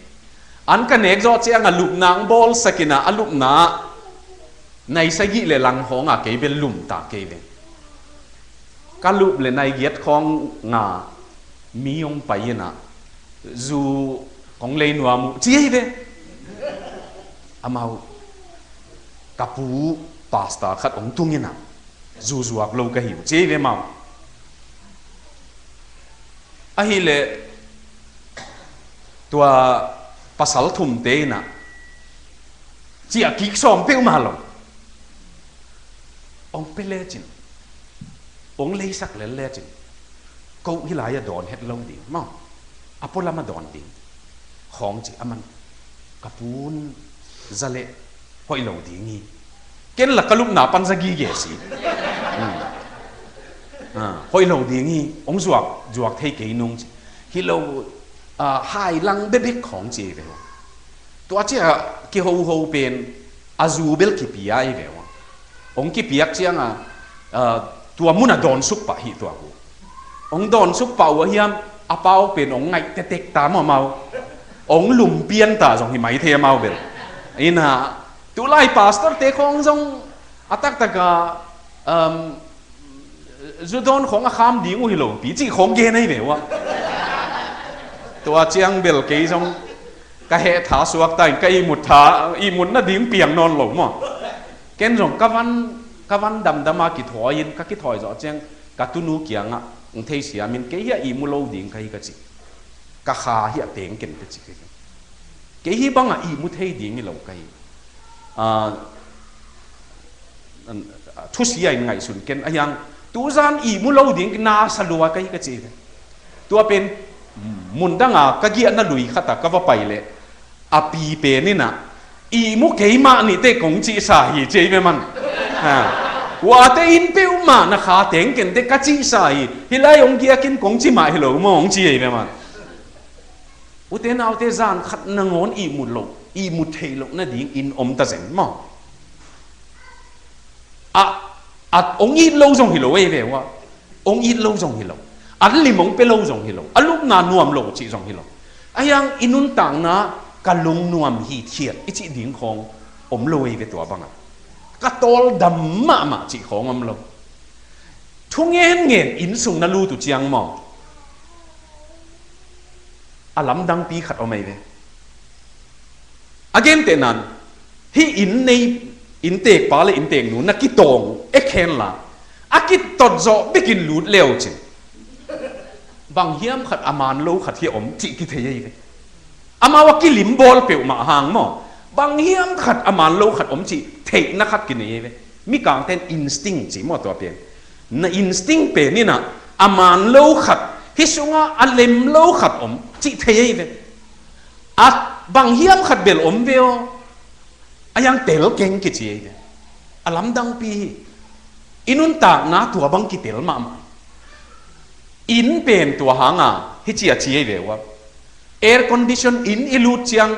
An ka nek zawh ciangah lupna hong bawlsak in ah, a lupna ah nai sagih le lang khawngah kei bel lum ta kei ve. Ka lup le nai giat khawngah mi hong pai in ah, zu kong lei nuam uh ci hi ve. Amau, ka pu pastor khat hong tung in ah, zu zuak lo ka hi uh ci hi ve amau. Ahih leh tua pasal thumte in ah ciah kik sawm peuhmah lo. Hong pia lecin, hong leisak lel lecin, ko hih lai-ah dawn het lo ding maw? A pualamah dawn ding khawng ci a man. Ka pu'n za leh hoih lo ding hi. Ken lah ka lupna pan za gige si. Hmm. Ah, hoih lo ding hi, hong zuak, zuak thei kei nung ci. Hi lo, ah, hai lang bebek khawng ci ve. Tua ciah kihoho pen a zu bel kipia hi ve uh. Hong kipiak ciangah, ah, tua munah dawnsuk pah hi tuak uh. Hong dawnsuk pah uh a hiam, a pau pen hong ngaih tetek ta maw amau. Hong lum pian ta zong hi mai thei amau bel. Ina, tulai pastor te khawng zong a taktak a, um, zu dawn khawng a kham ding uh hi lo pi cih khawng gen ahi ve uh a. Tua ciang bel kei zong ka heh tha suak ta in ka ihmut tha, ihmut nading piang nawn lo maw. Ken zong ka van, ka van damdam a kithawi in, ka kithawi zawh ciang ka tunu kiangah hong theisiam in, kei hiah ihmu lo ding ka hi ka ci. Ka kha hiah teng ken ka ci ka hi. Kei hih bangah ihmu thei ding hi lo ka hi. Ah, thusia in ngaihsun ken a hiang, tuzan ihmu lo ding na sa lua ka hi ka ci ve. Tua pen mun danga ka giahna lui khatah ka va pai leh a pi pen in ah, Ihmu keimah nihte kong cihsa hi ci ei ve man. Ha. Uate inn peuhmah na kha teng kente ka cihsa hi. Hih lai hong giakin kong ci mah hi lo maw hong ci ei ve man. Ute naute zan khat nangawn ihmut loh, ihmut theih loh nading inn om ta zen maw? A, a hong it lo zong hi lo ei ve ua. Hong it lo zong hi lo. An lim hong pia lo zong hi lo. A lupna nuam lo cih zong hi lo. A hiang i nuntakna ka lungnuam hi thiat i cih ding khawng om lo ei ve tua bangah. Ka tawldam mahmah cih khawng om lo. Thu ngenngen inn sung na lut uh ciang maw? A lamdangpi khat om ei ve. A gentehnan, hih inn nei, inntekpa le innteknu na kitawng ek henla, a kitot zawh bekin lut le uh cin. Bang hiam khat a man lo khat hi om cih kithei ei ve. Amau a kilim bawl peuhmah hang maw? Bang hiam khat a man lo khat om cih theihna khat kinei ei ve. Mikangten instinct ci maw tua pen. Na instinct pen inah a man lo khat, hih sungah a lem lo khat om cih thei ei ve. A bang hiam khat bel om ve aw. A hiang tel keng kici ei ve. A lamdangpi hi. I nuntakna tua bang kitel mahmah. Inn pen tua hanga hih ci a ci ei ve ua. Air condition inn i lut ciang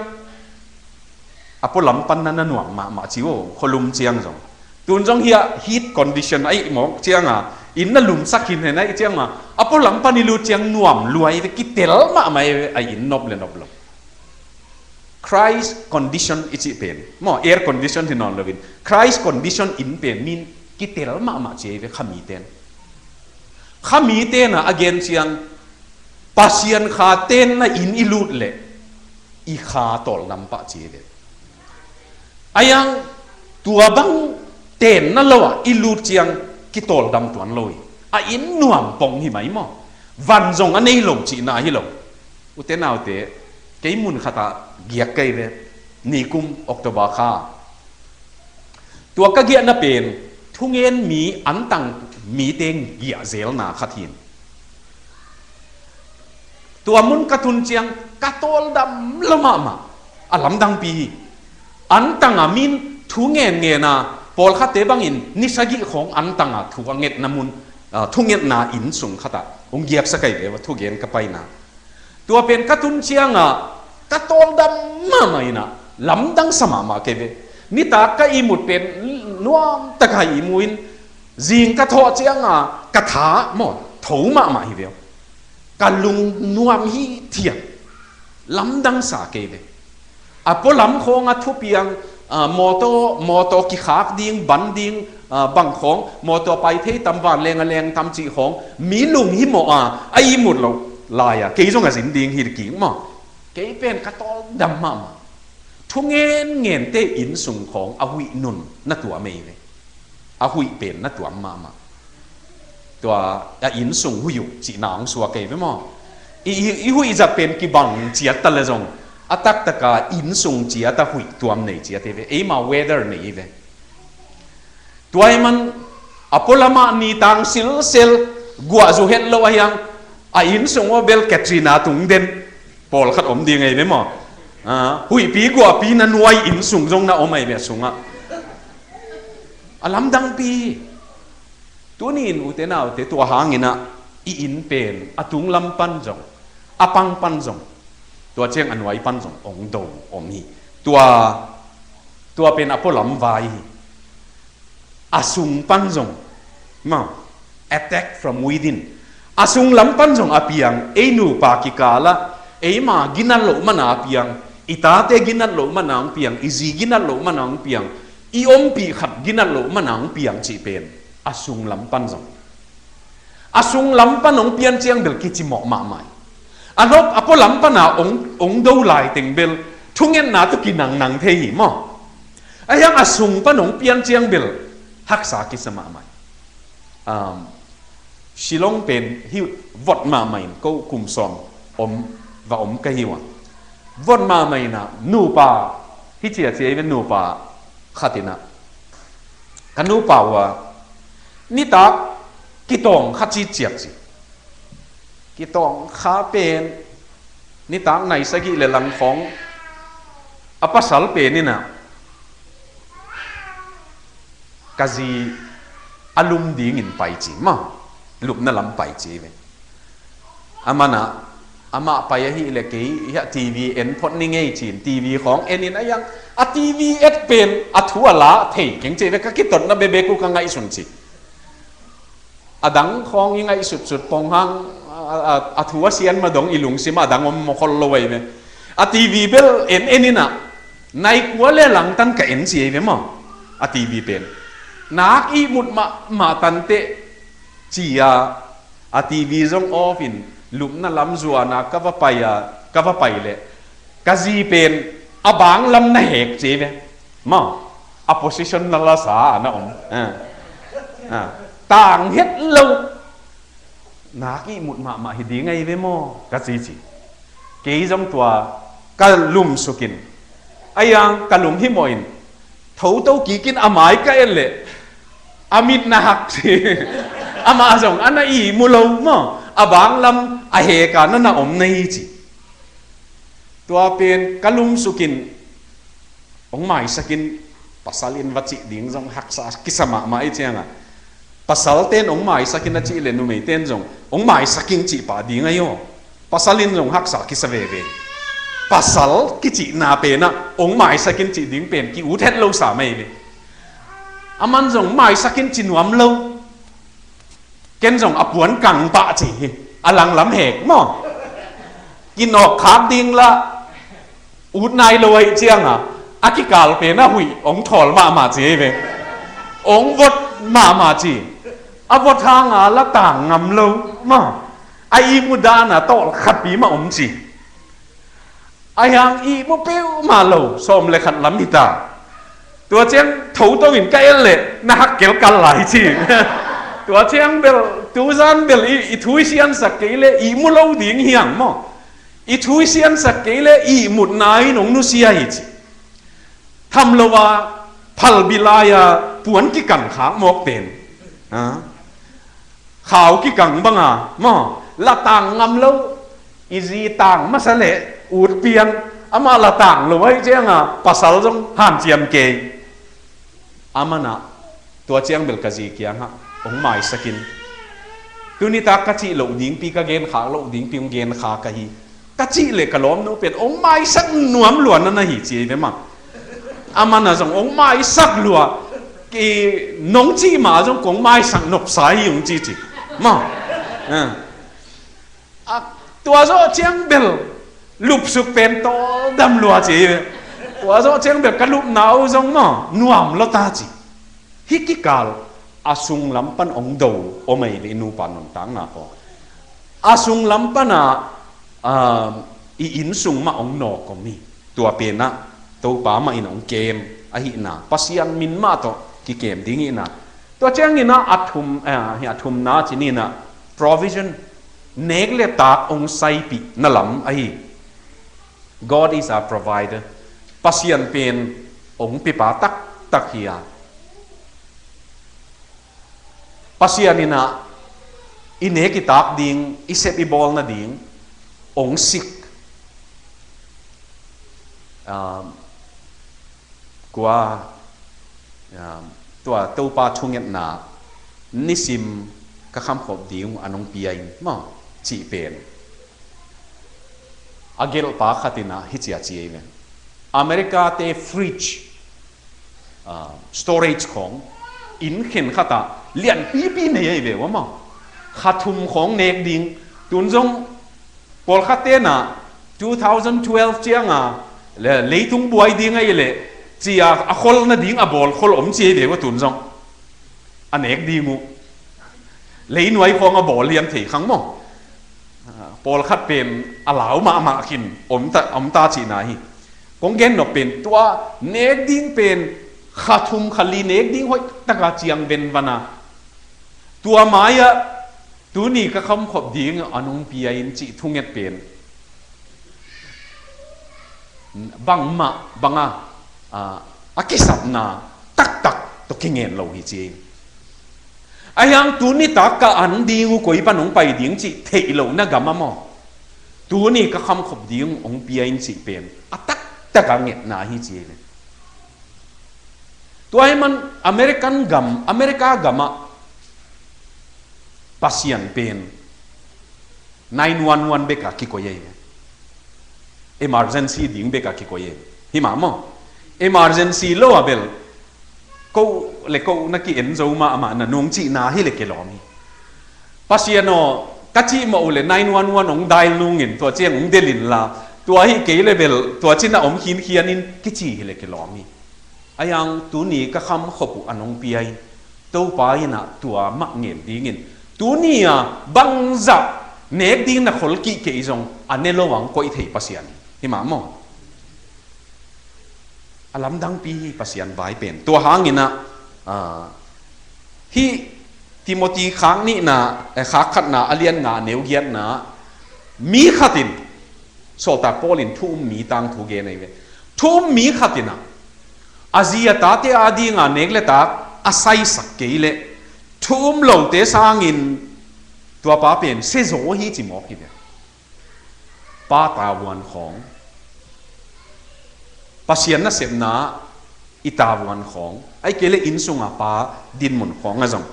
a pualam pan na na nuam mahmah ci uh, khualum ciang zong. Tun zong hiah heat condition a ih mawk cianga inn na lumsak hin hen a ih cianga a pualam pan i lut ciang nuam lua ei ve, kitel mahmah ei ve, a inn nop le nop lo. Christ condition i cih pen maw, air condition hi nawn loin Christ condition inn pen min kitel mahmah ci ei ve khamiten. Khamiten a a gen ciang Pasian kha tenna inn i lut leh i kha tawldam pah ci ei ve. A hiang tua bang tenna lo ah i lut ciang kitawldam tuan lo hi. A inn nuam pong hi mai maw? Van zong a nei lo cihna hi lo. Ute naute, kei mun khatah giak kei ve. Nikum October kha. Tua ka giahna pen thungen mi antang mite giahzelna khat hin. Tua mun ka tun ciang ka tawldam lo mahmah. A lamdangpi hi. Antanga min thu ngen ngena pawlkhatte bangin ni sagih khawng antanga thu a ngetna mun, ah, thungetna inn sung khatah hong giaksa kai ve ua thugen ka paina. Tua pen ka tun cianga ka tawldam mahmah inah lamdang sa mahmah kei ve. Nitak ka ihmut pen nuam taka ihmu in zing ka thawh cianga ka tha maw tho mahmah hi ve. Ka lungnuam hi thiam. Lamdang sa kei ve. A pualam khawng a thupiang, ah, mawtaw, mawtaw kikhak ding, ban ding, ah, bang khawng, mawtaw pai thei tam, vanleng a leng tam cih khawng mi lunghimawh a a ihmut loh lai-a kei zong a zin ding hi kik maw? Kei pen ka tawldam mahmah. Thu ngen ngente inn sung khawng a huih nun na tuam ei ve. A huih pen na tuam mahmah. Tua a inn sung huih uh cihna hong suak ei ve maw? I, i, i huih zat pen kibang ciat ta le zong a taktaka inn sung ciat a huih tuam nei ciat ei ve. Eima weather nei ei ve. Tua ei man a pualamah nitang silsel guahzu het lo a hiang a inn sung aw bel Katrina tung den pawlkhat om ding ei ve maw? Ah, huihpi guahpi na nuai inn sung zong na om ei ve a sungah. A lamdangpi. Tuni-in ute naute tua hanginah i inn pen a tunglam pan zong a pang pan zong tua ciang a nuai pan zong ong do om hi. Tua, tua pen a pualam vai hi. A sung pan zong maw, attack from within. A sunglam pan zong a piang ei nupa kikalah eima ginat loh mana a piang, i tate ginat loh mana hong piang, i zi ginat loh mana hong piang, i ompih khat ginat loh mana hong piang cih pen a sunglam pan zong. A sunglam pan hong pian ciang bel kicimawh mahmah hi. A nop a pualam pana hong, hong do lai teng bel thungetna tawh kinangnang thei hi maw? A hiang a sung pan hong pian ciang bel haksa kisa mahmah hi. Um, Shillong pen hih vot mahmah in ko kum sawm om, va om ka hi uh a. Vot mahmah inah nupa hi cia cia i ve nupa khat inah ka nupa uh a nitak kitawng kha citciat ci. Kitawng kha pen nitak nai sagih le lang khawng a pasal pen inah Ka zi a lum dingin pai ci maw. Lupna lam pai ci ve. Amah na, amah pai ahih leh kei hiah T V en phot ni ngei ci-in T V khawng en in a iang, a T V et pen a thu a la thei keng ci ve, ka kitotna bekbek uh ka ngaihsun ci. A dang khawng i ngaihsutsut pong hang, a, a, a thu a sian ma dong i lungsim a dang om mawkhol lo ahi ve. A T V bel en en in a, nai kua le langtan ka en ci ahi ve maw. A T V pen nak ihmut mahmah tanteh ci a, a T V zong off in lupna lam zuan a ka va pai a, ka va pai leh ka zi pen a bang lam na hek ci ve maw. A position na la sa a na om. Ah. Ah. Tang het lo. Nak ihmut mahmah hi ding ahi ve maw ka ci ci. Kei zong tua ka lumsuk in, a iang ka lum himawh in, thoto kik in a mai ka et leh a mit na hak ci. Amah zong a na ihmu lo maw. A bang lam a hek a na na om na hi ci. Tua pen ka lumsuk in, hong maisak in, pasal in va cih ding zong haksa kisa mahmah i ciang a. Pasal ten hong maisak in a cih leh numei ten zong hong maisak in cih pah ding ahi aw. Pasal in zong haksa kisa veve. Pasal kicihna pen ah hong maisak in cih ding pen ki-ut het lo sa mai ve. Aman zong maisak in ci nuam lo. Ken zong a puan kang pah ci hi. A langlam hek maw. Kinawk khak ding lah ut nai lo ahi ciang a, a kikal pen a huih hong thawl mahmah ci ahi ve. Hong vot mahmah ci. A vot hang a la tang ngam lo maw. A ihmu dan a tawl khatpi mah om ci. A hiang ihmu peuhmah lo, sawm le khat lam hi ta. Tua ciang thoto in ka et leh na hak kelkal lai ci. Tua ciang bel, tuzan bel i, i thu i siansak kei leh ihmu lo ding hiang maw. I thu i siansak kei leh ihmutna in hong nusia hi ci. Tham lo a phalbi lai a puan kikang khak mawk pen, a, khau kikang bang a maw, la tang ngam lo. I zi tang masa leh ut pian. Amah la tang lo ahi ciang a pasal zong hanciam kei. Amah na, tua ciang bel ka zi kiang ah hong maisak in, tuni tak ka cih loh dingpi, ka genkhak loh dingpi hong genkhak ka hi. Ka cih leh ka lawmnu pen hong maisak nuam lua na na hi ci ahi ve maw. Amah na zong hong maisak lua. Ki nong cih mah zong kong maisak nopsa hi hong ci ci maw. A. A, tua zawh ciang bel lupsuk pen tawldam lua ci ahi ve. Tua zawh ciang bel ka lupna uh zong maw nuam lua ta ci. Hih kikal a sunglam pan hong do om ahi ve, i nupa nuntakna khawng. A sunglam pan a, a, i inn sung mah hong nawk om hi. Tua pen ah Topa mah in hong kem ahihna, Pasian min mah tawh kikem ding ihna. Tua ciangin ah a thum, a, a thumna ci ni in ah, provision, nek le tak hong saipihna lam ahi. God is our provider. Pasian pen hong piapa taktak hi a. Pasian in ah i nek i tak ding, i sep i bawl nading hong sik. Um, kua, um, tua Topa thungetna nisim ka khamkhop ding uh an hong pia in maw cih pen. A gelhpa khat in ah hih ci a ci ahi ve. America te fridge, ah, storage khawng inn khenkhat ah lianpipi nei ahi ve uh a maw. Kha thum khawng nek ding. Tun zong pawlkhat ten ah two thousand twelve ciang a le, leitung buai ding ahi leh ci a, a khol nading a bawl khol om ci ahi ve uh a tun zong. A nek ding uh. Leinuai khawng a bawl lian thei khang maw. Ah, pawlkhat pen a lau mahmah khin om ta, om ta cihna hi. Kong gen nop pen tua nek ding pen kha thum kha li nek ding hoih taka ciang venvan a, tua mai-ah tuni ka khamkhop ding an hong pia in cih thunget pen bangmah banga, a, a kisapna taktak tawh kingen lo hi ci. A hiang tuni tak ka an ding uh koi pan hong pai ding cih theih lohna gam a maw, tuni ka khamkhop ding hong pia in cih pen a taktak a ngetna hi ci. Tua hi man American gam, America gamah Pasian pen nine one one beka kikoi ei. Emergency ding beka kikoi ei. Hi mah maw? Emergency lo a bel ko le ko na ki-en zo mahmah na nung cihna hi le kilawm hi. Pasian aw, ka cih mah uh le nine one one hong dial nungin tua ciang hong delin la, tua hi kei le bel tua cina om khinkhianin kici hi le kilawm hi. A yang tuni ka kham khop uh a nong pia in, Topa inah tua mah ngen dingin, tuni a bangzah nek ding na khol kih kei zong a ne lo ang koih thei Pasian hi mah maw? A lamdangpi hi Pasian vai pen. Tua hanginah, ah, hih Timothy khak nihna, eh, khak khatna a lian nga neu giatna, mi khatin, sawltak Paul in thu um mi tangthu gen ahi ve. Thu um mi khatinah a zi a tate a dinga nek le tak a saisak kei leh thu um lote sangin tua pa pen siazaw hi ci mawk hi ve. Pa tavuan khawng, Pasian nasepna i tavuan khawng, ahih kei le inn sunga pa dinmun khawng a zong,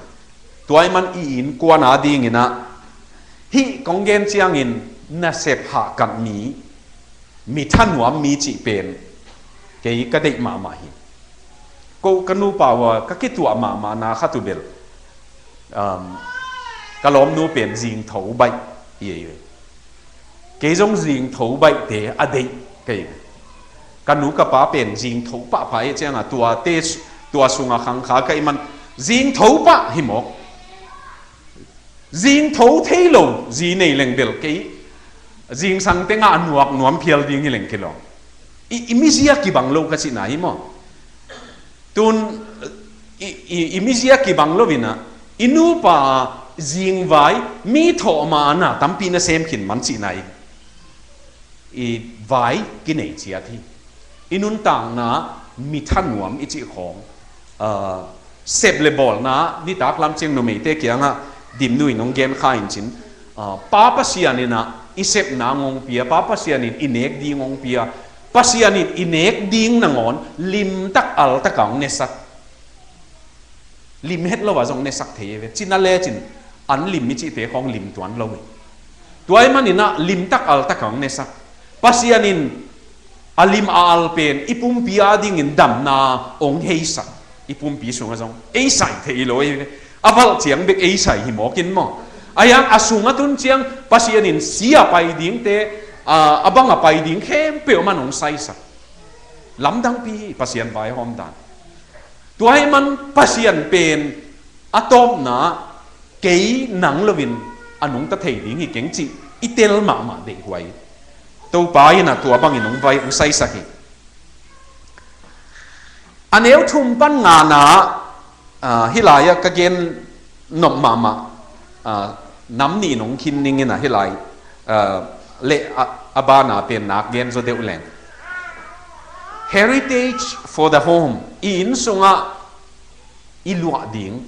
tua ahih man i innkuan a dinginah hih kong gen ciangin nasep hahkat mi, mi thanuam mi cih pen kei ka deih mahmah hi. Ko ka nupa uh a ka kituah mahmahna khat uh bel, um, ka lawmnu pen zingtho baih hi ei ve. Kei zong zingtho baihte a deih kei ve. Ka nu ka pa pen zingtho pahpah hi cianga tuate, tua sunga khangkha ka hih man zingtho pah hi mawk. Zingtho thei lo zi nei leng bel kei zingsang tengah a nuak nuam phial ding hi leng kilawm. I, i mizia kibang lo ka cihna hi maw? Tun i, i, i mizia kibang lo inah i nupa zingvai mi thawh ma na tampi na sem khin man cihna hi. I vai kinei ciat hi. I nuntakna mi thanuam i cih khawng, ah, sep le bawlna nitak lam ciang numeite kiangah dimnu in hong gen kha in cin, ah, Pa Pasian inah i sepna ngong pia, Pa Pasian in i nek ding ngong pia, Pasian in i nek ding nangawn limtak altak a hong nesak. Lim het lo a zong nesak thei ve. Cina lecin an lim i cihte khawng lim tuan lo hi. Tua ahih maninah limtak altak a hong nesak. Pasian in a lim a al pen i pumpi a dingin damna hong heisak. I pumpi sungah zong eisai thei lo hi ve. A valh ciang bek eisai hi mawkin maw? A yang a sungah tun ciang Pasian in si a pai dingte, a, a bang a pai ding khempeuh man hong saisak. Lamdangpi hi Pasian vaihawm dan. Tua ahih man Pasian pen a tawpna kei nang loin a nungta thei ding hi keng cih i tel mahmah deihhuai. Topa inah tua bangin hong vai hong saisak hi. A neu thum pan ngana, ah, hih lai-ah ka gen nop mahmah, ah, nam nih in hong khin ning inah hih lai, ah, le a, a bana pen nak gen zaw deuh leng. Heritage for the home. I inn sungah i luah ding,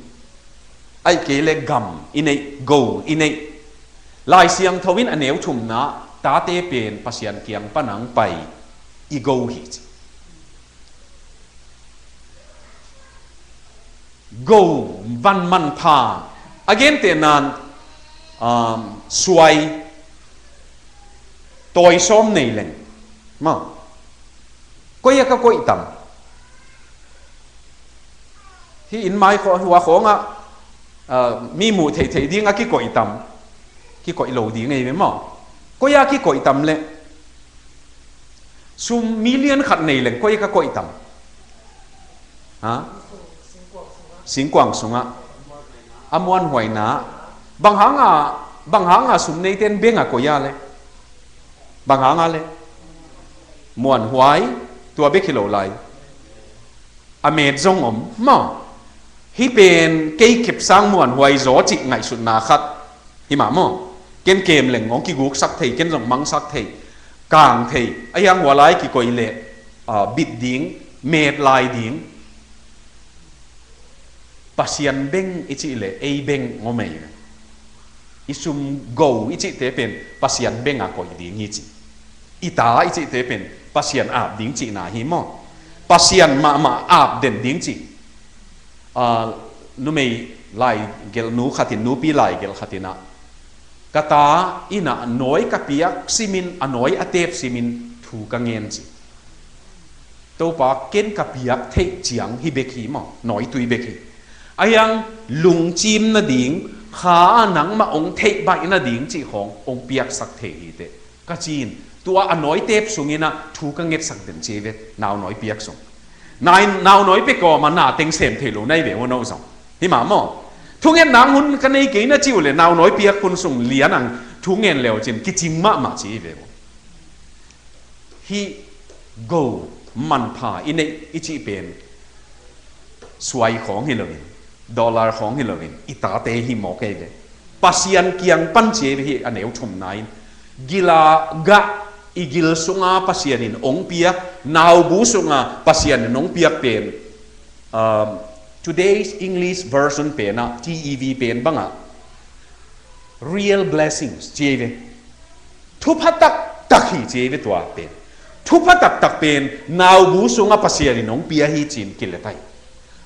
ahih kei le gam i neih, go i neih. Lai Siangtho in a neu thumna tate pen Pasian kiang pan ang pai i go hi ci. Go, van manpha, a gentehna in, um, suai, tawisawm nei leng maw, koi a ka koih tam? Hih inn mai khawng, hua khawngah, ah, mi muh theihtheih ding a kikoih tam? Kikoih lo ding ei ve maw? Koi a kikoih tam le? Sum million khat nei leng koi a ka koih tam? Ha? Singkuang sungah. A muanhuaina. Bang hanga, bang hanga sum neite in beng a koi a le? Bang hanga le? Muanhuai, tua bek hi lo lai. A met zong om maw? Hih pen kei kep sang muanhuai zaw cih ngaihsutna khat hi mah maw? Ken kem leng hong kiguksak thei, ken zong mangsak thei, kang thei. A hiang hua lai kikoih leh, ah, bit ding, met lai ding. Pasian beng i cih leh ei beng ngawmei. I sum go i cihte pen Pasian beng a koih ding hi ci. I ta i cihte pen Pasian ap ding cihna hi maw? Pasian mahmah ap den ding ci. a, numei laigelhnu khatin, nupi laigelh khatin ah, ka ta in ah nawi ka piak simin, a nawi a teep simin thu ka ngen ci. Topa, ken ka piak theih ciang hi bek hi maw, nawitui bek hi. Ahi hang lungcim nading, kha a nangmah hong theih baih nading cih khawng hong piaksak thei hi teh ka ci-in, tua a nawitep sungin ah thu ka ngetsak den ci ei ve, nau nawi piak sung. Nai, nau nawi pia kawm a na teng sem thei lo na hi ve uh, no zong. Hi mah maw? Thungetna hun ka nei kei na ci uh leh, nau nawi piak hun sung lian ang thu ngen le uh cin kicing mahmah ci hi ve uh. Hih go manpha i neih i cih pen suai khawng hi loin, dollar khawng hi loin, i tate hi mawk ei ve. Pasian kiang pan ci ei ve, hih a neu thumna in. Gil a gah, i gil sunga Pasian in hong piak, naubu sunga Pasian in hong piak pen, um, today's English version pen ah, T E V pen bangah real blessings ci ei ve. Thupha taktak hi ci ei ve tua pen. Thupha taktak pen naubu sungah Pasian in hong pia hi ci-in kilet hi.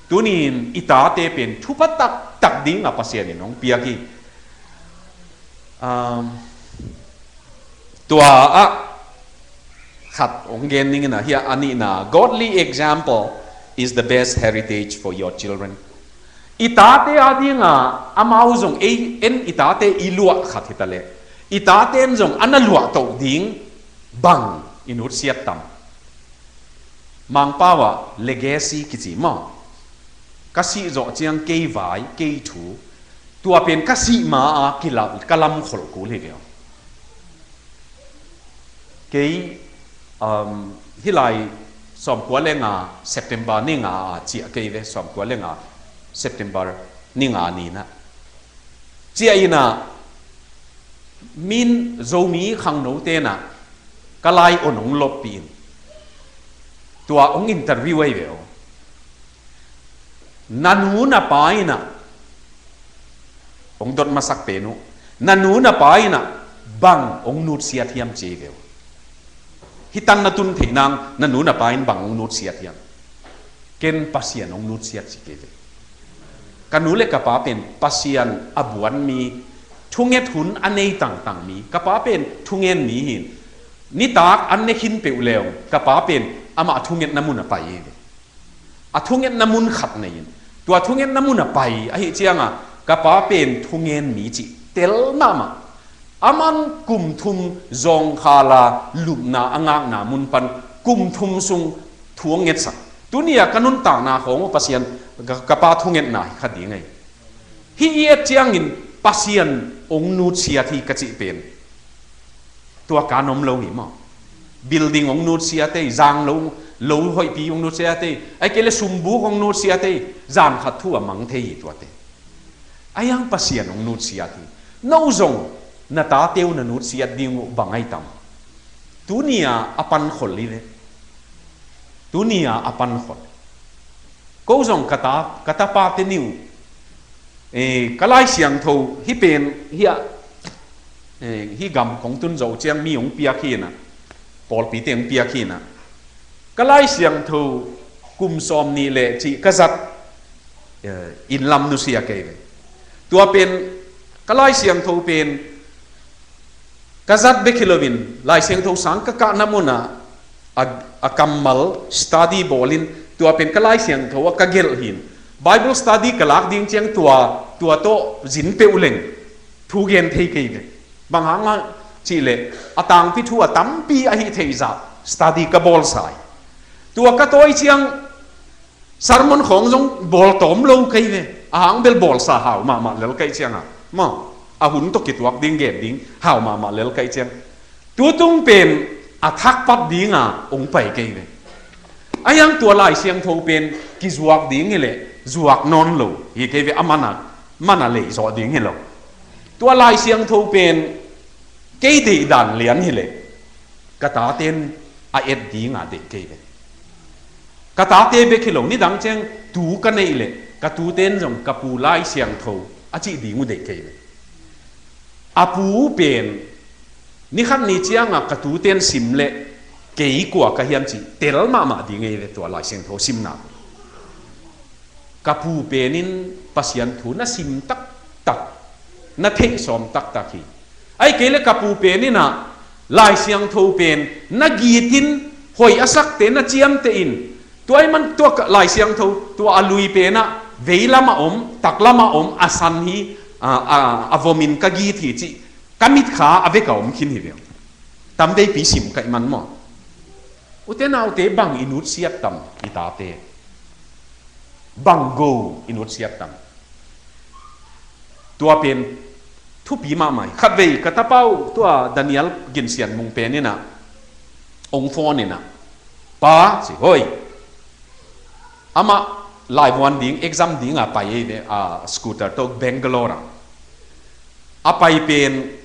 Tuni-in i tate pen thupha taktak dingah Pasian in hong piak hi. Um, tua ah khat hong gen ning in ah, hih a nihna, godly example is the best heritage for your children. I tate a dinga amau zong ei, en i tate i luah khat hi ta leh, i tate in zong a na luah toh ding bang i nutsiat tam? Mangpau ah legacy kici maw? Ka sih zawh ciang kei vai, kei thu, tua pen ka sih ma a kila, ka lamkholh kul hi ve aw. Kei, um, hih lai sawmkua le nga September ni nga a ciah kei ve, sawmkua le nga September ni nga ni-in ah ciah in ah, min Zomi khangnote in ah ka lai-on hong loppih in, tua hong interview ahi ve aw. Na nu na pa in ah, hong dot masak pen uh, na nu na pa in ah bang hong nutsiat hiam ci ei ve uh. Hih tan na tun theih nang, na nu na pa in bang hong nutsiat hiam? Ken Pasian hong nutsiat ci kei ve. Ka nu le ka pa pen Pasian a buan mi, thunget hun a nei tangtang mi, ka pa pen thungen mi hi-in, nitak an ne khin peuh leng ka pa pen amah thungetna mun a pai hi ve. A thungetna mun khat nei-in, tua thungetna mun a pai ahih ciangah ka pa pen thungen mi cih tel mahmah. Aman kum thum zawngkhal a lupna a ngakna mun pan kum thum sung thu hong ngetsak. Tuni-a ka nuntakna khawng uh Pasian, ka, ka pa thungetna hi kha ding ahi. Hih i et ciangin Pasian hong nutsiat hi ka cih pen tua ka nuam lo hi maw? Building hong nutsiat ei, zang lo, lo hoihpi hong nutsiat ei, ahih kei leh sumbuk hong nutsiat ei, zan khat thu a mang thei hi tuate. Ahi hang Pasian hong nutsiat hi. No zong na tate uh na nutsiat ding uh bang ahi tam? Tuni-a a pankhol hi ve. Tuni-a a pankhol. Ko zong ka ta, ka tapate nih uh, eh, ka Lai Siangtho hih pen, hih ah, eh, hih gam kong tun zawh ciang mi hong piak hi-in ah, pawlpite hong piak hi-in ah, ka Lai Siangtho kum sawmnih le cih ka zat, eh, inn lam nusia kei ve. Tua pen, ka Lai Siangtho pen ka zat bek hi loin, Lai Siangtho sang ka kahna munah a, a kammal study bawlin, tua pen ka Lai Siangtho ah ka gelh hi-in, Bible study ka lak ding ciang tua, tua tawh zin peuh leng thu gen thei kei ve. Bang hang hiam cih leh a tangpi thu a tampi ahi theih zah study ka bawlsa hi. Tua ka tawi ciang sermon khawng zong bawl tawm lo kei ve. A hang bel bawlsa hau mahmah lel kei ciangah, maw, a hun tawh kituak ding, gen ding hau mahmah lel kei ciang, tu tung pen a thak pat dinga hong pai kei ve. Ahi hang tua Lai Siangtho pen kizuak ding hi leh zuak nawn lo hi kei ve, a man a, man a leih zawh ding hi lo. Tua Lai Siangtho pen kei deih dan lian hi leh ka taten a et dinga deih kei ve. Ka tate bek hi lo, nidang ciang tu ka neih leh ka tuten zong ka pu Lai Siangtho a cih ding uh deih kei ve. A pu pen ni khat ni ciangah ka tuten sim leh kei kua ka hiam cih tel mahmah ding ahi ve, tua Lai Siangtho simna. Ka pu pen in Pasian thu na sim taktak, na theih sawm taktak hi. Ahih kei leh ka pu pen in ah Lai Siangtho pen na git in, hoih a sakte na ciamteh in, tua ahih man tua ka, Lai Siangtho tua a lui pen ah veilam a om, taklam a om a san hi, a, a, a vom in ka git hi cih ka mitkha a vek a om khin hi ve. Tam veipi sim ka hih man maw. Ute naute, bang i nutsiat tam i tate? Bang go i nutsiat tam? Tua pen thupi mahmah hi. Khatvei ka tapa uh tua Daniel Gin Sian Mung pen in ah hong phone in ah, "Pa," ci, "Hoi." Amah laivuan ding, exam ding a pai ei ve, a scooter tawh Bangalore ah. A pai pen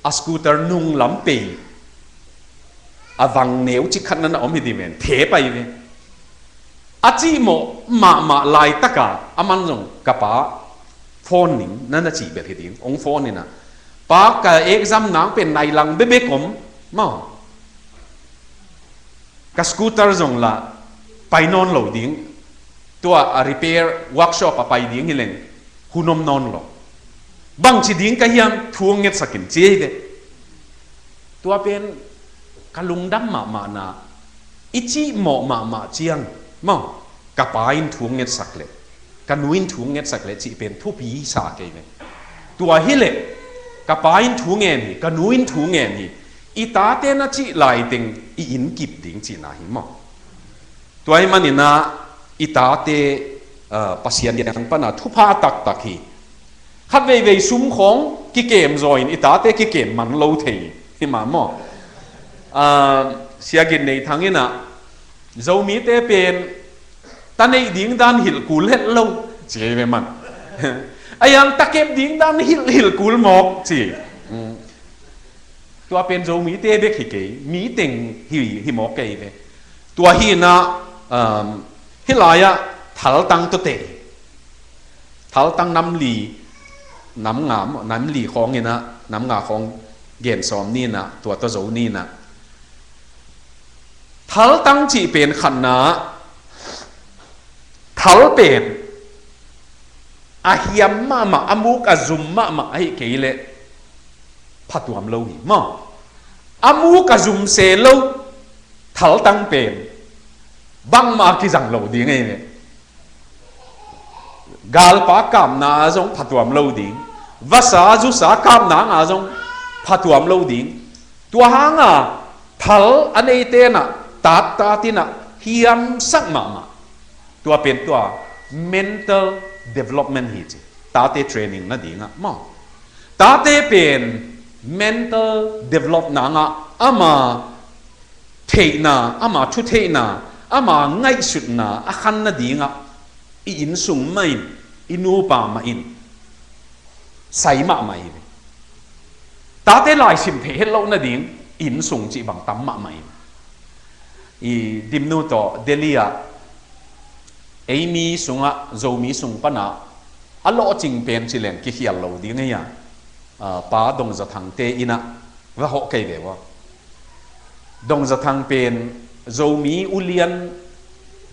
a scooter nung lam pei, a vang neu cik khat na na om hi ding ven, the pai ve. A cihmawh mahmah laitak a, aman zong, "Ka pa, phone ning," na na cih bel hi ding, hong phone in ah, "Pa, ka exam nang pen nai lang bekbek om maw. Ka scooter zong lah pai nawn lo ding, tua a repair workshop ah pai ding hi leng hun om nawn lo. Bangci ding ka hiam, thu hong ngetsak in," ci ei ve. Tua pen ka lungdam mahmahna, i cihmawh mahmah ciang maw, "Ka pa in thu hong ngetsak leh, ka nu in thu hong ngetsak leh," cih pen thupi sa kei ve. Tua hi leh, "Ka pa in thu ngen hi, ka nu in thu ngen hi," i tate na cih laiteng i inn kip ding cihna hi maw. Tua ahih man in ah i tate, ah, Pasian kiang pan ah thupha taktak hi. Khat veivei sum khawng kikem zaw in i tate kikem man lo thei hi mah maw. Ah, Sia Gin Nei Thang in ah, "Zomite pen ta neih ding dan hilh kul het lo," ci ei ve man. "A yang ta kep ding dan hilh, hilh kul mawk," ci. Mm. Tua pen Zomite bek hi kei, mi teng hi, hi mawk kei ve. Tua hi in ah, um, hih lai ah thaltang tawh teh hi. Thaltang nam li, nam nga, nam li khawng in ah, nam nga khawng gen sawm ni in ah, tua tawh zo ni in ah. Thaltang cih pen khatna, thal pen a hiam mahmah, a muk a zum mahmah ahih kei leh phatuam lo hi maw. A muk a zum se lo thaltang pen bangmah kizang lo ding ei ve. Galpa kapna ah zong phatuam lo ding, vasa zusa kapna ah zong phatuam lo ding. Tua hang a thal a neite in ah tattat in ah hiamsak mahmah. Tua pen tua mental development hi ci. Tate training nading ah maw. Tate pen mental develop nang ah ama theihna, ama thutheihna, ama ngaihsutna a khan nading ah i inn sung mah in, i nupa mah in sai mahmah hi ve. Tate laisim theih het loh nading inn sung cih bang tam mahmah hi ve. I Dimnu tawh Delhi ah, ei mi sungah, Zomi sung pan ah a lawhcing pen ci leng kikhial lo ding ei a, ah, Pa Dong Za Thangte inn ah va hawh kei ve ua. Dong Za Thang pen Zomi ulian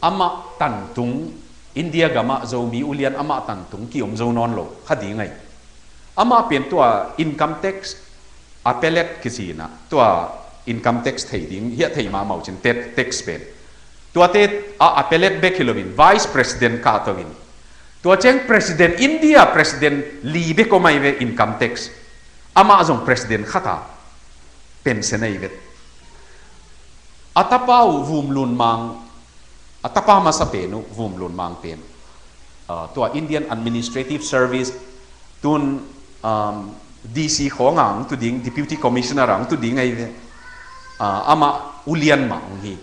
amah tantung, India gamah Zomi ulian amah tantung kiom zo nawn lo kha ding ei. Amah pen tua income tax appellate kici in ah, tua income tax thei ding, hiah thei mahmah uh cin, tax pen. Tuate a appellate bek hi loin, vice president kahto in. Tua ciang president, India president li bek om ai ve income tax. Amah zong president khat a pension ei vet. A tapa uh Vum Lun Mang, a tapa masa pen uh Vum Lun Mang pen, ah, tua Indian Administrative Service tun, um, D C khawng ah hong tu ding, Deputy Commissioner ah hong tu ding ei ve. Ah, amah ulian mah hong hi.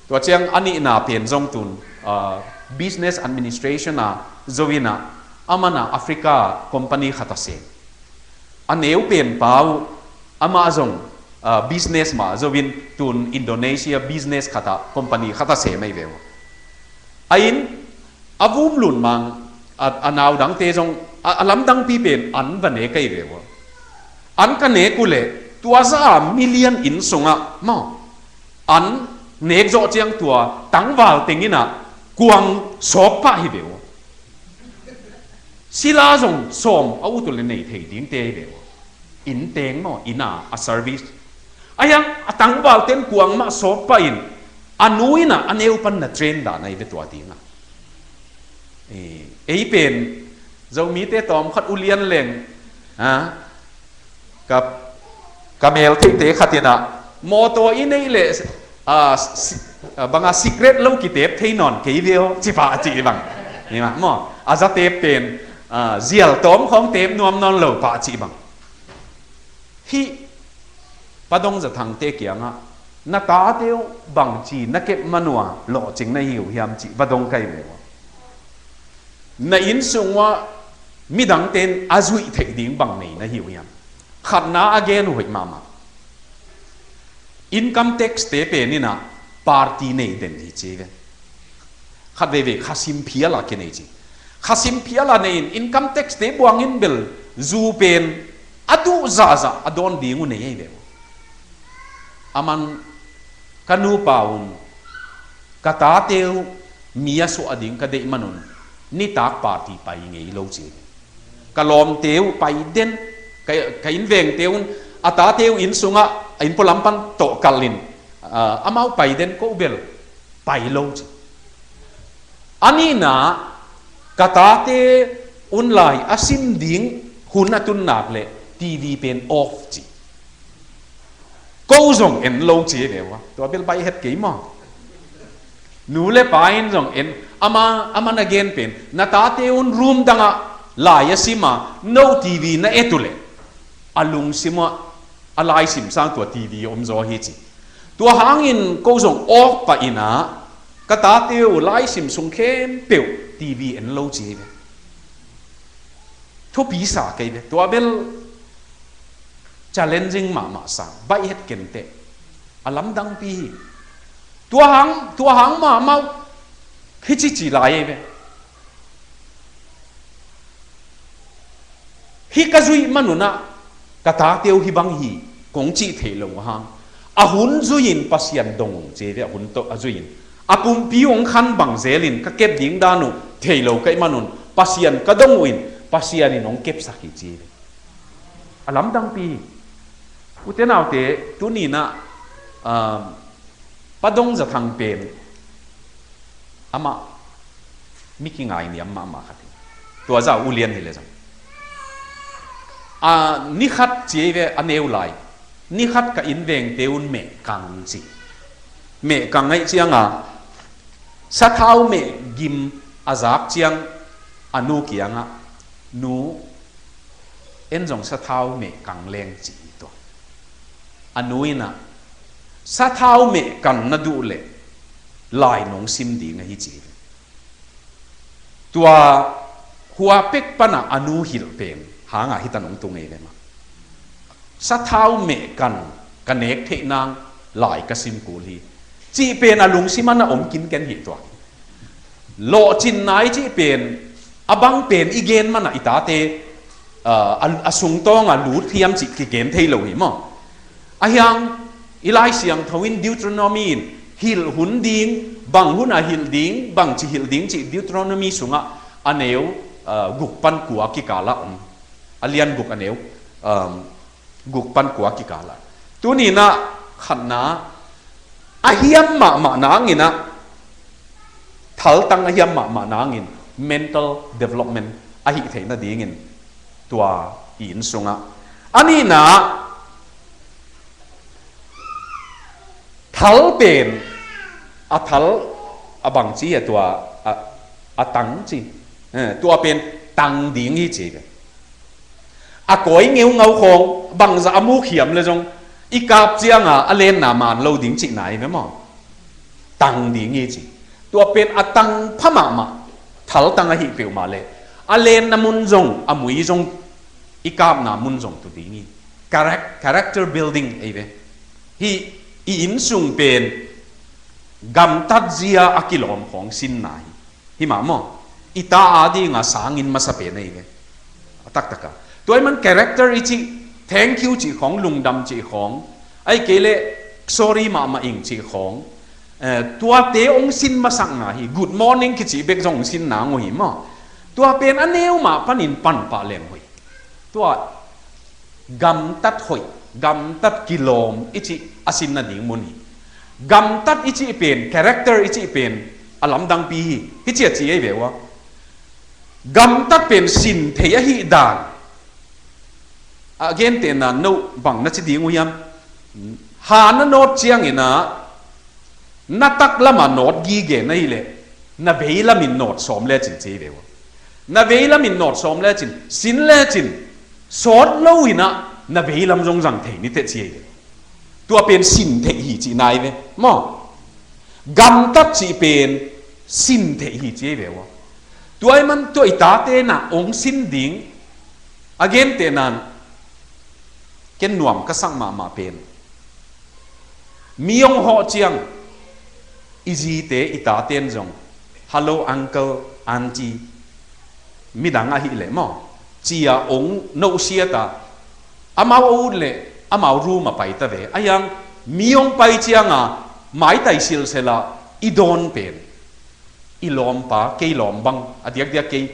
Tua ciang a nihna pen zong tun, ah, Business Administration ah zo in ah, aman ah Africa company khat a sem. A neu pen pa uh, amah zong, ah, business mah zo in tun Indonesia business khat ah company khat a sem ei ve ua. A inn, a Vum Lun Mang, a, a nau dangte zong, a, a lamdangpi pen an va nek ei ve ua. An ka nek uh leh, tua za a million inn sungah maw, an nek zawh ciang tua tangval teng in ah kuang sawp pah hi ve ua. Sila zong sawm a ut uh le nei thei dingte hi ve uh. Inn teng maw, inn a, a service. A hiang a tangvalte'n kuang mah sawp pah in, a nu in a, a neu pan na train dan ahi ve tua ding a. Eh, ei pen Zomite tawmkhat ulian leng, ha, ka, ka mel theihte khat in a, mawtaw i neih leh, ah, si-, ah, bang a, cigarette lo kitep thei nawn kei ve aw, ci pah ci bang. Hi mah maw, a zatep pen, ah, zial tawm khawng tep nuam nawn lo pah ci bang. Hih Pa Dong Za Thangte kiangah, na tate uh bangci na kep man uh a lawhcing na hi uh hiam cih va dong ka hi ve uh. Na inn sung uah midangte'n a zuih theih ding bang nei na hi uh hiam? Khatna a gen uh hoih mahmah. Income tax te pen in a party nei den hi ci ve. Khat veivei khasim phial a kinei ci. Khasim phial a nei in income tax te buang in bel zu pen a duh zahzah a dawn ding uh nei ahi ve uh. Aman ka nupa un, ka tate uh mi a suah ding ka deih man un, nitak party pai ngei lo ci. Ka lawmte uh pai den, ka, ka innvengte un, a tate uh inn sungah, a inn pualam pan tawh kalh in, ah, amau pai den, ko bel pai lo ci. A nihna, ka tate un lai a sim ding hun a tun nak leh T V pen off ci. Ko zong en lo ci hi ve uh a. Tua bel baih het kei maw? Nu le pa in zong en, ama, aman a gen pen, na tate un room dangah lai a sim a, no T V na et uh leh a lungsim uah a laisim sang tua T V om zaw hi ci. Tua hangin ko zong off pah in a, ka tate uh laisim sung khempeuh T V en lo ci hi ve. Thupi sa kei ve. Tua bel challenging mahmah sang, baih het kei inteh. A lamdangpi hi. Tua hang, tua hang mahmah uh hici ci lai hi ve. Hih ka zuih man un a, ka tate uh hih bang hi kong cih theih loh uh hang, a hun zui in Pasian dong ung ci hi ve, a hun tawh a zui in. A pumpi uh hong khan bang zel in ka kep ding dan uh thei lo ka hih man un, Pasian ka dong uh in, Pasian in hong kepsak hi ci hi ve. A lamdangpi hi. Ute naute, tuni in a, ah, Pa Dong Za Thang pen, amah mi kingainiam mahmah khat hi. Tua zah ulian hi leh zong, a, ni khat ci hi ve, a neu lai. Ni khat ka innvengte un mehkang ci. Mehkang ahih ciang a, sathau meh gim a zak ciang a nu kiangah, nu, en zong sathau meh kang leng ci hi tua. A nu in a, sathau meh kan na duh leh lai nong sim ding ahi ci hi. Tua hua pek pan a a nu hilh pen hang a hih tan hong tung ei ve mah. Sathau meh kan ka nek theih nang lai ka sim kul hi cih pen a lungsim ah na om kinken hi tua. Lawhcinna i cih pen a bang pen i gen man a i tate, ah, a, a sungtawng a lut hiam cih kigen thei lo hi maw. A hiang i Lai Siangtho in Deuteronomy in hilh hun ding, bang hun a hilh ding, bangci hilh ding cih Deuteronomy sungah a neu, ah, guk pan kua kikal ah om. A lian guk a neu, um, guk pan kua kikal ah. Tuni in a khatna, a hiam mahmah nangin a, thaltang a hiam mahmah nangin mental development a hih theih nadingin tua i inn sungah. A nihna, thal pen, a thal a bangci a tua, a, a tang ci. Eh, tua pen tang ding hi ci ve. A kawi ngeungau khawng bangzah a muk hiam leh zong i kap ciang a a lenna man lo ding cihna hi ve maw. Tang ding hi ci. Tua pen a tang pha mahmah, thaltang ahih peuhmah leh a lenna mun zong, a mui zong, i kapna mun zong tu ding hi. Charac-, character building ahi ve. Hih i inn sung pen gamtat zia a kilawm khawng sinna hi. Hi mah maw? I ta ading a sanginn masa pen ahi ve. A taktak a. Tua ahih man character i cih, thank you cih khawng, lungdam cih khawng, ahih kei leh sorry mahmah ing cih khawng, eh, tuate hong sin masakna hi. Good morning kicih bek zong hong sin nang uh hi maw. Tua pen a neu mah panin panpah leng hoih. Tua gamtat hoih, gamtat kilawm i cih a sin nading mun hi. Gamtat i cih pen, character i cih pen a lamdangpi hi. Hih ciah ci ei ve ua. Gamtat pen sin thei ahi dan a gentehna, no bang na ci ding uh hiam? Ha na nawt ciangin ah na taklamah nawt gige na hih leh na veilamin nawt sawm lecin ci ei ve ua. Na veilamin nawt sawm lecin, sin lecin, sawt lo in ah na veilam zong zang thei ni teh ci ei ve. Tua pen sin theih hi cihna hi ve maw? Gamtat cih pen sin theih hi ci ei ve ua. Tua ahih man tua i tate in ah hong sin ding a gentehna in ken nuam ka sak mahmah pen, mi hong hawh ciang i zite, i tate in zong, "Hello uncle, auntie," midang ahih leh maw, ci-a hong nusiat a, amau a ut leh amau room ah pai ta ve. Ahi hang mi hong pai cianga maitai silsila i dawn pen, "I lawmpa, kei lawm bang, a diakdiak kei,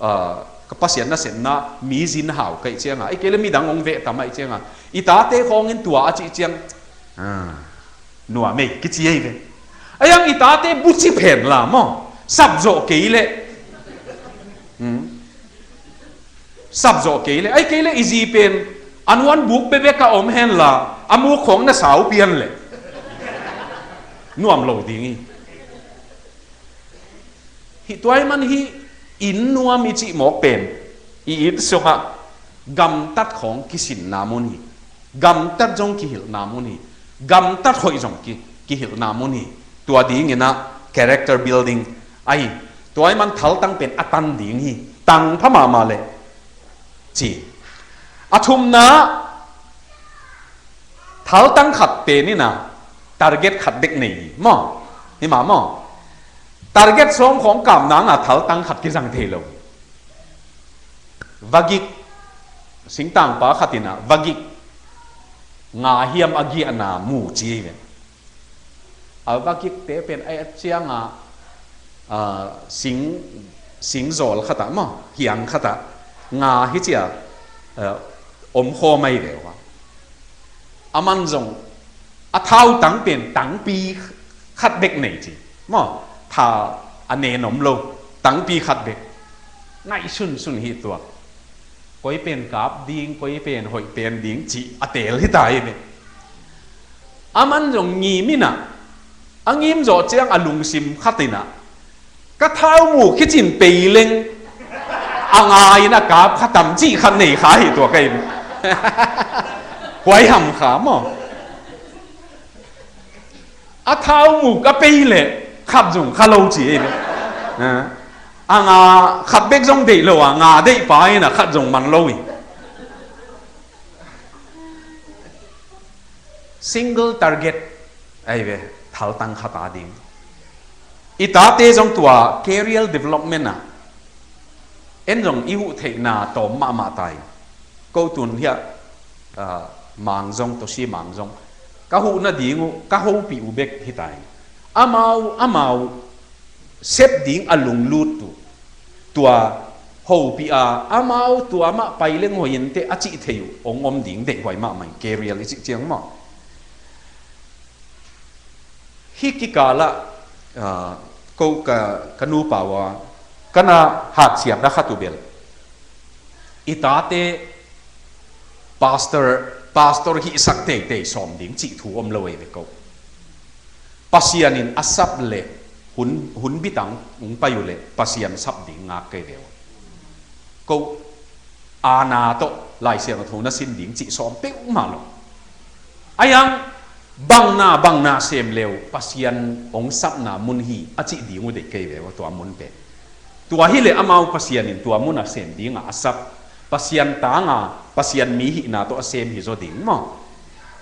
ah, ka Pasian nasepna mi zin hau ka hih cianga, ahih kei leh midang hong veh tam ahih cianga, i tate khawngin tua a cih ciang, ah, nuam ei," kici ei ve. Ahi hang i tate buci phen la maw, sap zawh kei leh. Hmm. Sap zawh kei leh, ahih kei leh i zi pen a nuan buk bekbek a om hen la, a muk khawng na sau pian leh nuam lo ding hi. Hih tua ahih man hih inn nuam i cih mawk pen i inn sungah gamtat khawng kisinna mun hi. Gamtat zong kihilhna mun hi. Gamtat hoih zong ki, kihilhna mun hi. Tua dingin ah character building ahi. Tua ahih man thaltang pen a tan ding hi. Tang pha mahmah leh ci. A thumna, thaltang khat pen in ah target khat bek nei hi maw? Hi mah maw? Target sawm khawng kap nanga thaltang khat kizang thei lo. Vagik, singtangpa khat in ah vagik nga hiam a giahna mu ci ei ve. A vagikte pen a et cianga, ah, sing, sing zawl khatah maw, hiang khatah nga hi cia, ah, om khawm ahi ve ua. Aman zong a thautang pen tangpi khat bek nei ci maw, tha a nen om lo, tangpi khat bek. Ngaihsunsun hi tua. Koi pen kap ding, koi pen hoih pen ding cih a teel hi ta hi ve. Aman zong ngim in ah, a ngim zawh ciang a lungsim khat in ah, "Ka thau muk hi cin pei leng, a nga in a kap kha tam," cih khat nei kha hi tua ka hi ve. Huai ham kha maw? A thau muk a pei leh khat zong kha lo ci ei ve. A nga khat bek zong deih lo a, nga deih pa in ah khat zong man lo hi. Single target ahi ve, thaltang khat a ding. I tate zong tua career development ah en zong i huh theihna tawm mahmah ta hi. Ko tun hiah, ah, Mang zong, Toshi Mang zong, ka huh nading uh, ka hopih uh bek hi ta hi. Amau, amau sep ding a lunglut uh, tua hopih a, amau tua mah pai leng hoih inteh a cih thei uh hong om ding deihhuai mahmah hi, career i cih ciang maw. Hih kikal ah, ah, ko ka, ka nupa uh a, ka na haksiatna khat uh bel, i tate pastor, pastor hihsak teitei sawm ding cih thu om lo ei ve ko. Pasian in a sap leh hun, hun bitang hong pai uh leh Pasian sap ding ngak kei ve ua. Ko aana tawh Lai Siangtho na sin ding cih sawm peuhmah lo. Ahi hang bangna bangna sem le uh Pasian hong sapna mun hi a cih ding uh deih kei ve ua, tua mun pen. Tua hileh amau Pasian in tua mun a sem dinga a sap, Pasian tanga Pasian mi hihna tawh a sem hi zaw ding maw?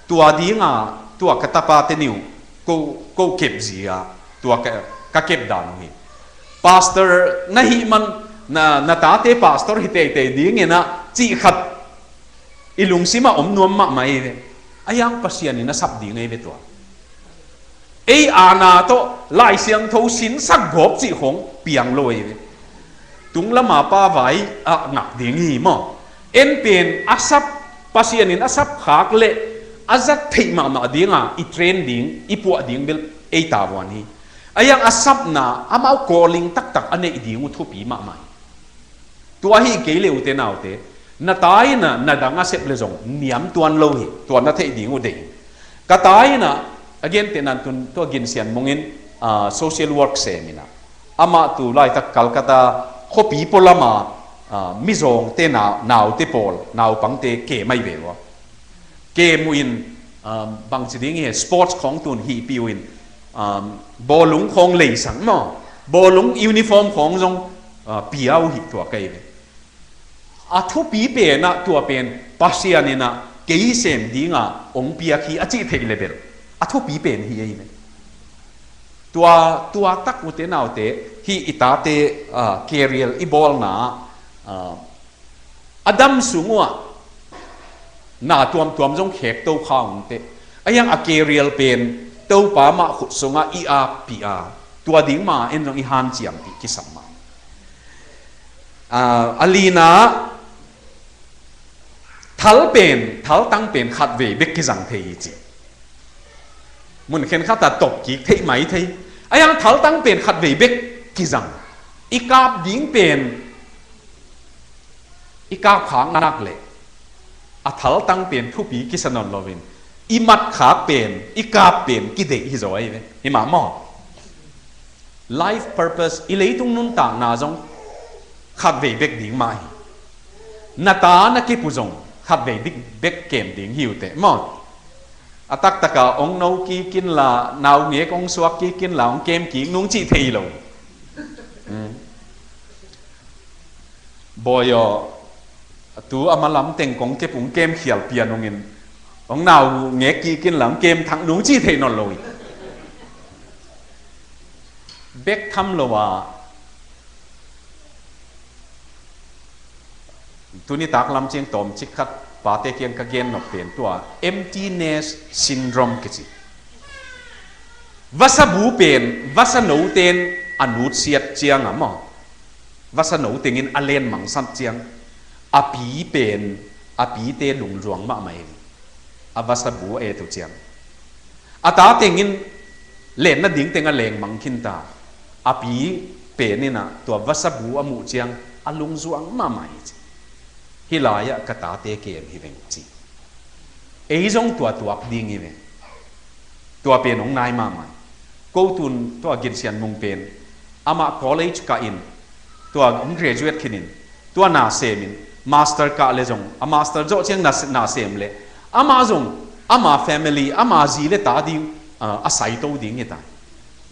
Tua dinga tua ka tapate nih uh ko, ko kep zia, tua ka, ka kep dan uh hi. Pastor na hih man, na, na tate pastor hi teitei dingin ah cih khat i lungsimah om nuam mahmah ei ve. Ahi hang Pasian in a sap ding ei ve tua. Ei aana tawh Lai Siangtho sinsak gawp cih khong piang lo ei ve. Tung lama pa vai ah ngak ding hi maw? En pen a sap, Pasian in a sap khak le a zat theih mahmah dinga i train ding, i puah ding bel ei tavuan hi. A iang a sapna amau calling taktak a neih ding uh thupi mahmah hi. Tua hi kei le ute naute, na ta in ah na dang a sep le zong niam tuan lo hi, tua na theih ding uh deih hi. Ka ta in ah, a gentehna in tun tua Gin Sian Mung in, ah, social work sem in ah, amah tu laitak Calcutta khuapi pualama, ah, mizawngte na-, naute pawl, naupangte kem ahi ve ua. Kem uh in, ah, bangci ding hi, sports khawng tun hihpih uh in, ah, bawlung khawng leisang maw, bawlung uniform khawng zong, ah, pia uh hi tua ka hi ve. A thupi pen ah tua pen Pasian in ah kei sem dinga hong piak hi a cih theih le bel a thupi pen hi ei ve. Tua, tua tak ute naute, hih i tate, ah, career i bawlna, ah, a dam sung uh ah na tuamtuam zong khek to kha ung teh. A iang a career pen Topa mah khut sungah i aapih a, tua ding mah en zong i hanciampih kisam mah. Ah, a lina, thal pen, thaltang pen khatvei bek kizang thei hi ci. Mun khenkhat ah top kik theih mai thei. A iang thaltang pen khatvei bek kizang. I kap ding pen, i kap khak nak leh a thaltang pen thupi kisa nawn loin, i mat khak pen, i kap pen kideih hi zaw ahi ve. Hi mah maw? Life purpose, i leitung nuntakna zong khatvei bek ding mah hi. Na ta na kip uh zong khatvei dik bek kem ding hi uh teh maw? A taktaka hong no kik inla, naungek hong suak kik inla, hong kem kik nung cih thei lo. Hmm. Bawi aw, tu a malam teng kong kep ung, kem khial pian ungin, hong naungek kik inla, hong kem thak nung cih thei nawn lo hi. Bek tham lo a, tuni taklam ciang tawmcik khat pate kiang ka gen nop pen tua emptiness syndrome kici. Vasa bu pen vasa note in a nutsiat ciang a maw, vasa no tengin a len mangsan ciang, a pi pen, a pite lungzuang mahmah hi. A vasa bu a et uh ciang, a ta tengin len nading teng a leng mang khin ta, a pi pen in ah tua vasa bu a muh ciang a lungzuang mahmah hi ci. Hih lai-ah ka tate kem hi veng ci. Ei zong tua tuak ding hi veng. Tua pen hong nai mahmah. Ko tun tua Gin Sian Mung pen, amah college kah in, tua hong graduate khin in, tua na sem in, master kah le zong, a master zawh ciang na, na sem le, amah zong, ama family, ama zi le ta ding, ah, a saito ding hi ta.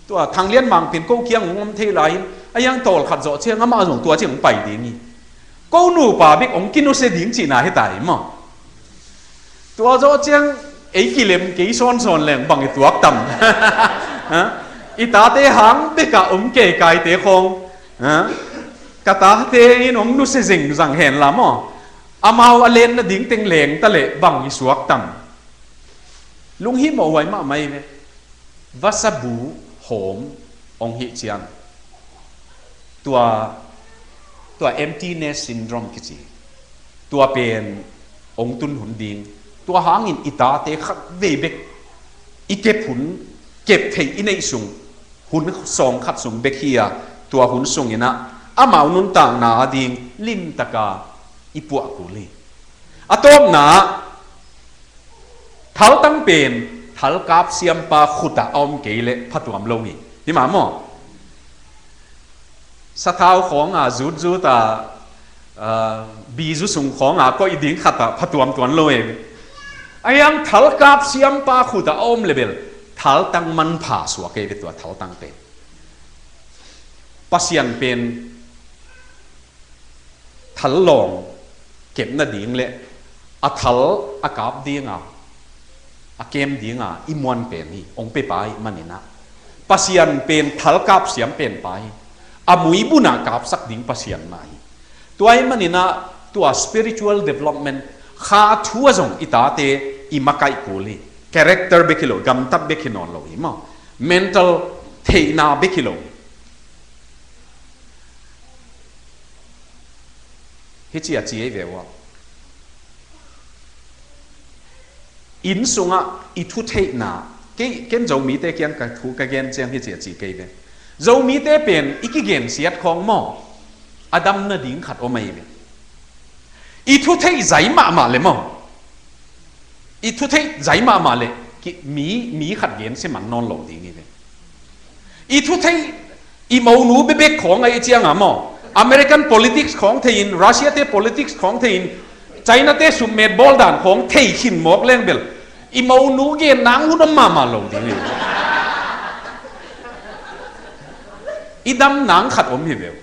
Tua Thang Lian Mang pen ko kiang hong om thei lai in, a iang tawl khat zawh ciang, amah zong tua ciang hong pai ding hi. Ko nupa bek hong kinusia ding cihna hi ta hi maw? Tua zawh ciang ei kilem kei sawnsawn leng bang i tuak tam? Ha? I tate hang bekah om kei kaite khawng, ha? Ka tate in hong nusia zengzang hen la maw? Amau a len nading teng leng ta leh bang i suak tam? Lunghimawh huai mahmah hi ve. Vasa bu hawm hong hih ciang, tua, tua emptiness syndrome kici, tua pen hong tun hun ding. Tua hangin i tate khatvei bek i kep hun, kep theih i neih sung, hun sawng khat sung bek hi a, tua hun sungin ah amau nuntakna ading limtaka i puah kul hi. A tawpna, thaltang pen thalkap siampa khutah a om kei leh phatuam lo hi. Hi mah maw? Sathau khawnga zutzut a, ah, bizu sung khawnga koih ding khatah phatuam tuan lo e. A iang thalkap siampa khutah a om le bel thaltang manpha suak e ve tua thaltang pen. Pasian pen thal lawng kep nading le a thal a kap dinga, a kem dinga i muan pen hi, hong pia pa ahih maninah Pasian pen thalkap siam pen pa hi. A muibunah kapsak ding Pasian mah hi. Tua ahih maninah tua spiritual development kha thu a zong i tate i makaih kul hi. Character bek hi lo, gamtat bek hi nawn lo hi maw? Mental theihna bek hi lo hi. Hi ci a ci ei ve uh a. Inn sungah i thutheihna, kei, ken Zomite kiang ka thu ka gen ciang hi ci a ci kei ve. Zomite pen i kigensiat khawng maw, a dam nading khat om ahi ve. I thutheih zai mahmah le maw, i thutheih zai mahmah le, ki, mi, mi khat gen siman nawn lo ding hi ve. I thutheih, i monu bebek khawng ahi cianga maw, American politics khawng thei in, Russia te politics khawng thei in, China te summet bawl dan khawng thei khin mawk leng bel, i monu gen nang hun om mahmah lo ding hi. I dam nang khat om hi ve uh.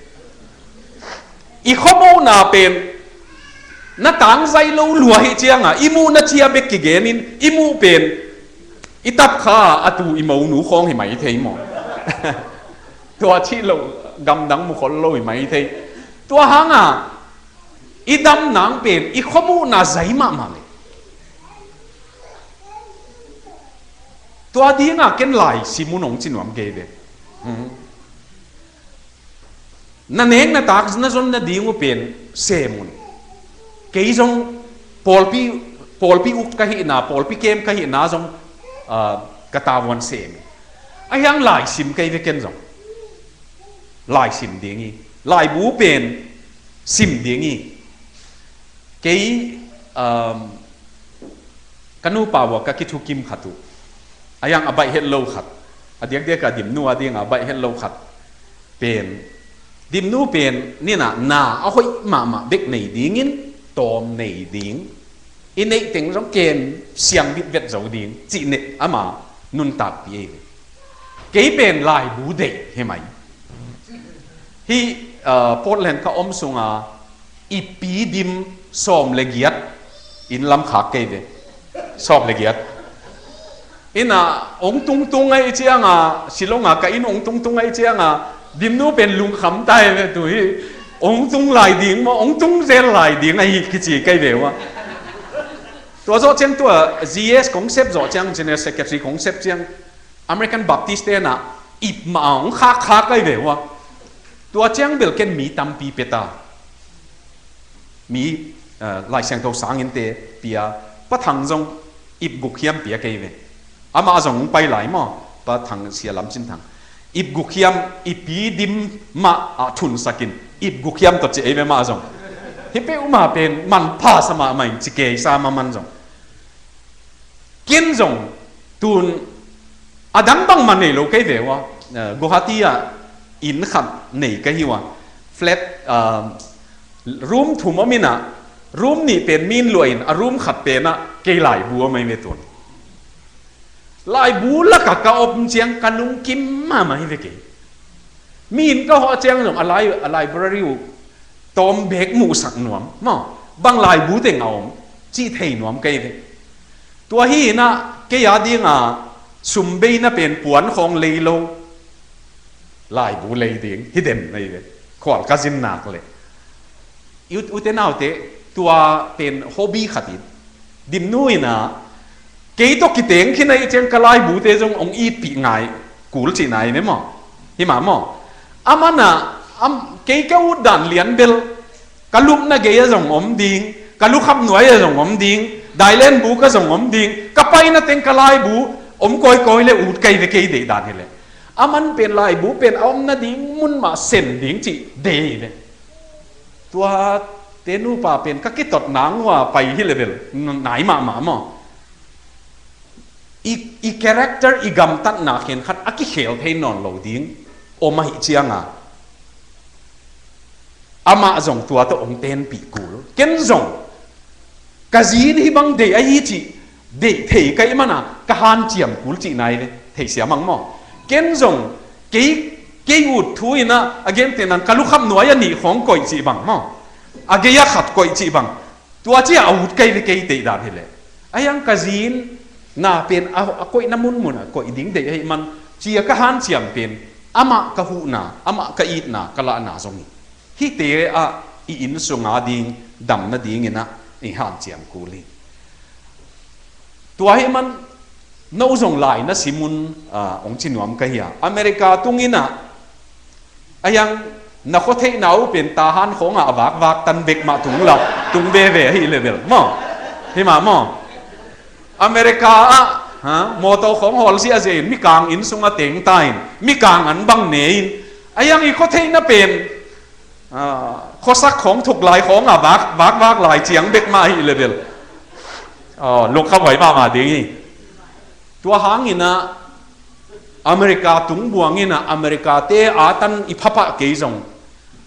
I khuamuhna pen na tangzai lo lua hi cianga, i muhna cia bek kigenin, i muh pen i tapkha a tu i monu khawng hi mai thei maw? Tua cih lo, gamdang mukhol lo hi mai thei. Tua hanga i dam nang pen i khuamuhna zai mahmah le. Tua dinga ken lai sim un hong ci nuam kei ve. Hmm. Na nek na tak na zon nading uh pen sem un. Kei zong pawlpi, pawlpi uk ka hihna, pawlpi kem ka hihna zong, ah, ka tavuan sem. A hiang lai sim kei ve ken zong. Lai sim ding hi. Laibu pen sim ding hi. Kei, um, ka nupa ua ka kithukim khat uh. A hiang a baih het lo khat. A diakdiak a Dimnu a dinga a baih het lo khat. Pen. Dimnu pen nina na a hoih mahmah bek nei dingin tawm nei ding. I neih teng zong kem siang bitvet zo ding. Cih ne ama nuntakpi ei ve. Kei pen laibu deih hi mai. Hih, uh, Portland ka om sunga i pi dim sawm le giat inn lam khak kei ve. Sawm le giat. Ina ong tungtung ahi cianga, Silonga ka inn ong tungtung ahi cianga, Dimnu pen lungkham tai ve tu hi. Ong tung lai ding maw, ong tung zel lai ding ahi kici kei ve ua. Tua zawh ciang tua G S kong sep zawh ciang, General Secretary kong sep ciang, American Baptist te na ip mah a hong khakkhak ahi ve ua. Tua ciang bel ken mi tampi pia ta. Mi, eh, Lai Siangtho sangin te pia, Pa Thang zong ip guk hiam pia kei ve. Amah zong hong pai lai maw, Pa Thang sia Lam Cin Thang. Ip guk hiam, i pi dim mah a thunsakin, ip guk hiam tawh ci ei ve mah zong. Hi peuhmah pen manpha sa mahmah in ci kei sa mah man zong. Ken zong tun a dang bangmah nei lo kei ve ua, eh, Guwahati ah inn khat nei ka hi ua. Flat, ah, room thum om ina, room nih pen min luah in, a room khat pen ah kei laibu om ahi ve tun. Laibu lakah ka om ciang ka lungkim mahmah hi ve kei. Mi inn ka hawh ciang zong a lai, a library uh tawm bek muhsak nuam maw, bang laibu teng a om cih thei nuam kei ve. Tua hi inah kei a dinga sumbeina pen puan khawng lei lo, laibu lei ding hi den ahi ve. Khual ka zin nak leh i ut, ute naute, tua pen hobby khat in Dimnu ina kei tawh kiteng khin ahi ciang ka laibute zong hong itpih ngai kul cihna hi ve maw? Hi mah maw? Amana, am, kei ka ut dan lian bel ka lupna gei a zong om ding, ka lukhap nuai a zong om ding, dailenbu ka zong om ding, ka paina teng ka laibu om kawikawi le ut kei ve kei deih dan hi le. Aman pen laibu pen a om nading mun mah sem ding cih deih hi ve. Tua te nupa pen ka kitot nang ua pai hi level nai mahmah maw? I, i character, i gamtatna khenkhat a kikhel thei nawn lo ding om ahi cianga amah zong tua tawh hong tenpih kul. Ken zong ka zin hih bang deih ahi cih deih thei ka hih mana ka hanciam kul cihna hi ve. Thei siam ang maw? Ken zong kei, kei ut thu inah a gente nan ka lukham nuai a nih khawng koih cih bang maw? A gei a khat koih cih bang. Tua cia a ut kei ve kei deih dan hi leh. A hiang ka zin na pen a, a koihna munmun a koih ding deih ahih man cia ka hanciam pen amah ka huhna, amah ka itna, ka lahna zong hi. Hihte ah i inn sunga ding dam nadingin ah i hanciam kul hi. Tua ahih man no zong lai na sim un, ah, hong ci nuam ka hi a. America tungin ah a hiang Na khuatheihna uh pen Tahan khawngah a vakvak tan bek mah tung lo, tung veve ahi level maw? Hi mah maw? America ah ha, mawtaw khawng hawlsiah zehin mikang inn sungah tengta in, mikang an bang ne in, a iang i khuatheihna pen ah, khuasak khawng thuk lai khawngah vak, vakvak lai ciang bek mah ahi level. Oh, lungkhamhuai mahmah ding hi. Tua hangin ah America tung buangin ah America te a tan i phapah kei zong,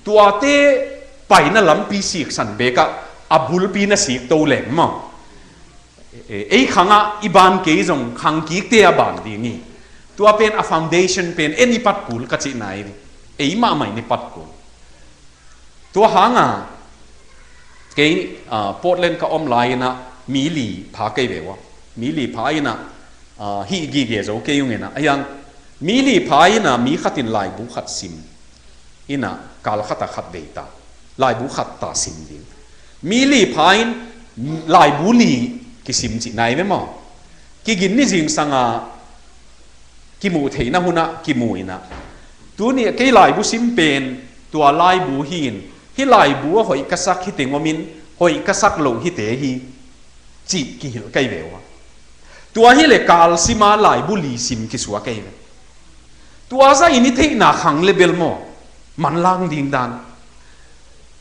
tuate paina lampi siksan bekah a bulpi na sik to leng maw? E, ei khangah i ban kei zong khang kikte a ban ding hi. Tua pen a foundation pen en i pat kul ka cihna hi. Ei mahmah in i pat kul. Tua hanga kei ah, Portland ka om lai-in ah mi li pha kei ve ua. Mi li pha in ah, ah, hih gige zo kei ung in ah. A hiang mi li pha in ah mi khat in laibu khat sim in ah kal khat a khat vei ta. Laibu khat ta sim ding. Mi li pha in laibu li kisim cih nai ve maw? Kigin ni zingsang a kimuh theihna hunah kimu in ah, tuni kei laibu sim pen tua laibu hi in, hih laibu a hoih ka sak hi teng om in, hoih ka sak lo hite hi, cih kihilh kei ve ua. Tua hileh kal sima laibu li sim kisuak kei ve. Tua zah in i theihna khang le bel maw, manlang ding dan.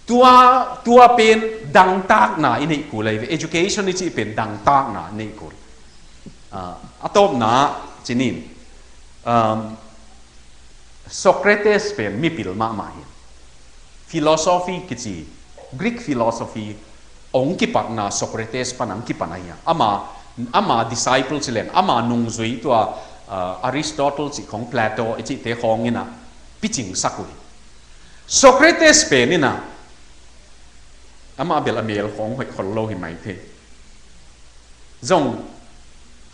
Tua, tua pen dangtakna i neih kul ahi ve. Education i cih pen dangtakna i neih kul. Ah, a tawpna cinin, um, Socrates pen mipil mahmah hi. Philosophy kici, Greek philosophy hong kipatna Socrates pan hong kipan ahi a. Ama, ama disciple ci leng, ama nungzui tua, ah, Aristotle cih khong, Plato i cihte khawng in ah picingsak uh hi. Socrates pen in ah, amah bel a mel khawng hoih khol lo hi mai thei. Zong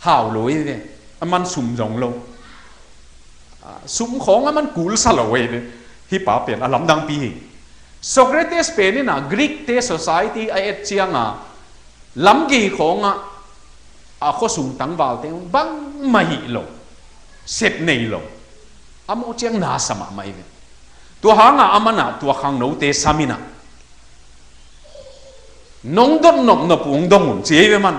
hau lo hi ve, a man sum zong lo. Ah, sum khawng a man kul sa lo hi ve. Hih pa pen a lamdangpi hi. Socrates pen in ah Greek te society a et cianga lamgei khawngah a khuasung tangvalte bangmah hih lo, sep nei lo. A muh ciang na sa mahmah hi ve. Tua hangah a man ah tua khangnote sam in ah, nong dot nopnop ung dong un ci hi ve man.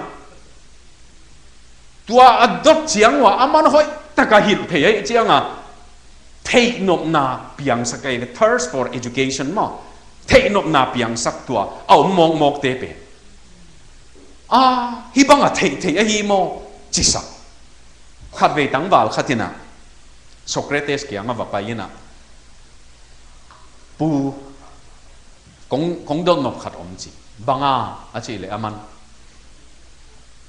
Tua a dot ciang uh ah a man hoih taka hilh thei ahih cianga theihnopna piangsak ahi ve, thirst for education maw? Theihnopna piangsak tua a om mawkmawkte pen. Ah, hih banga theihtheih ahi maw? Cisak. Khatvei tangval khat in ah Socrates kiangah va pai in ah, "Pu, kong, kong dotnop khat om," ci. "Banga?" a cih leh a man,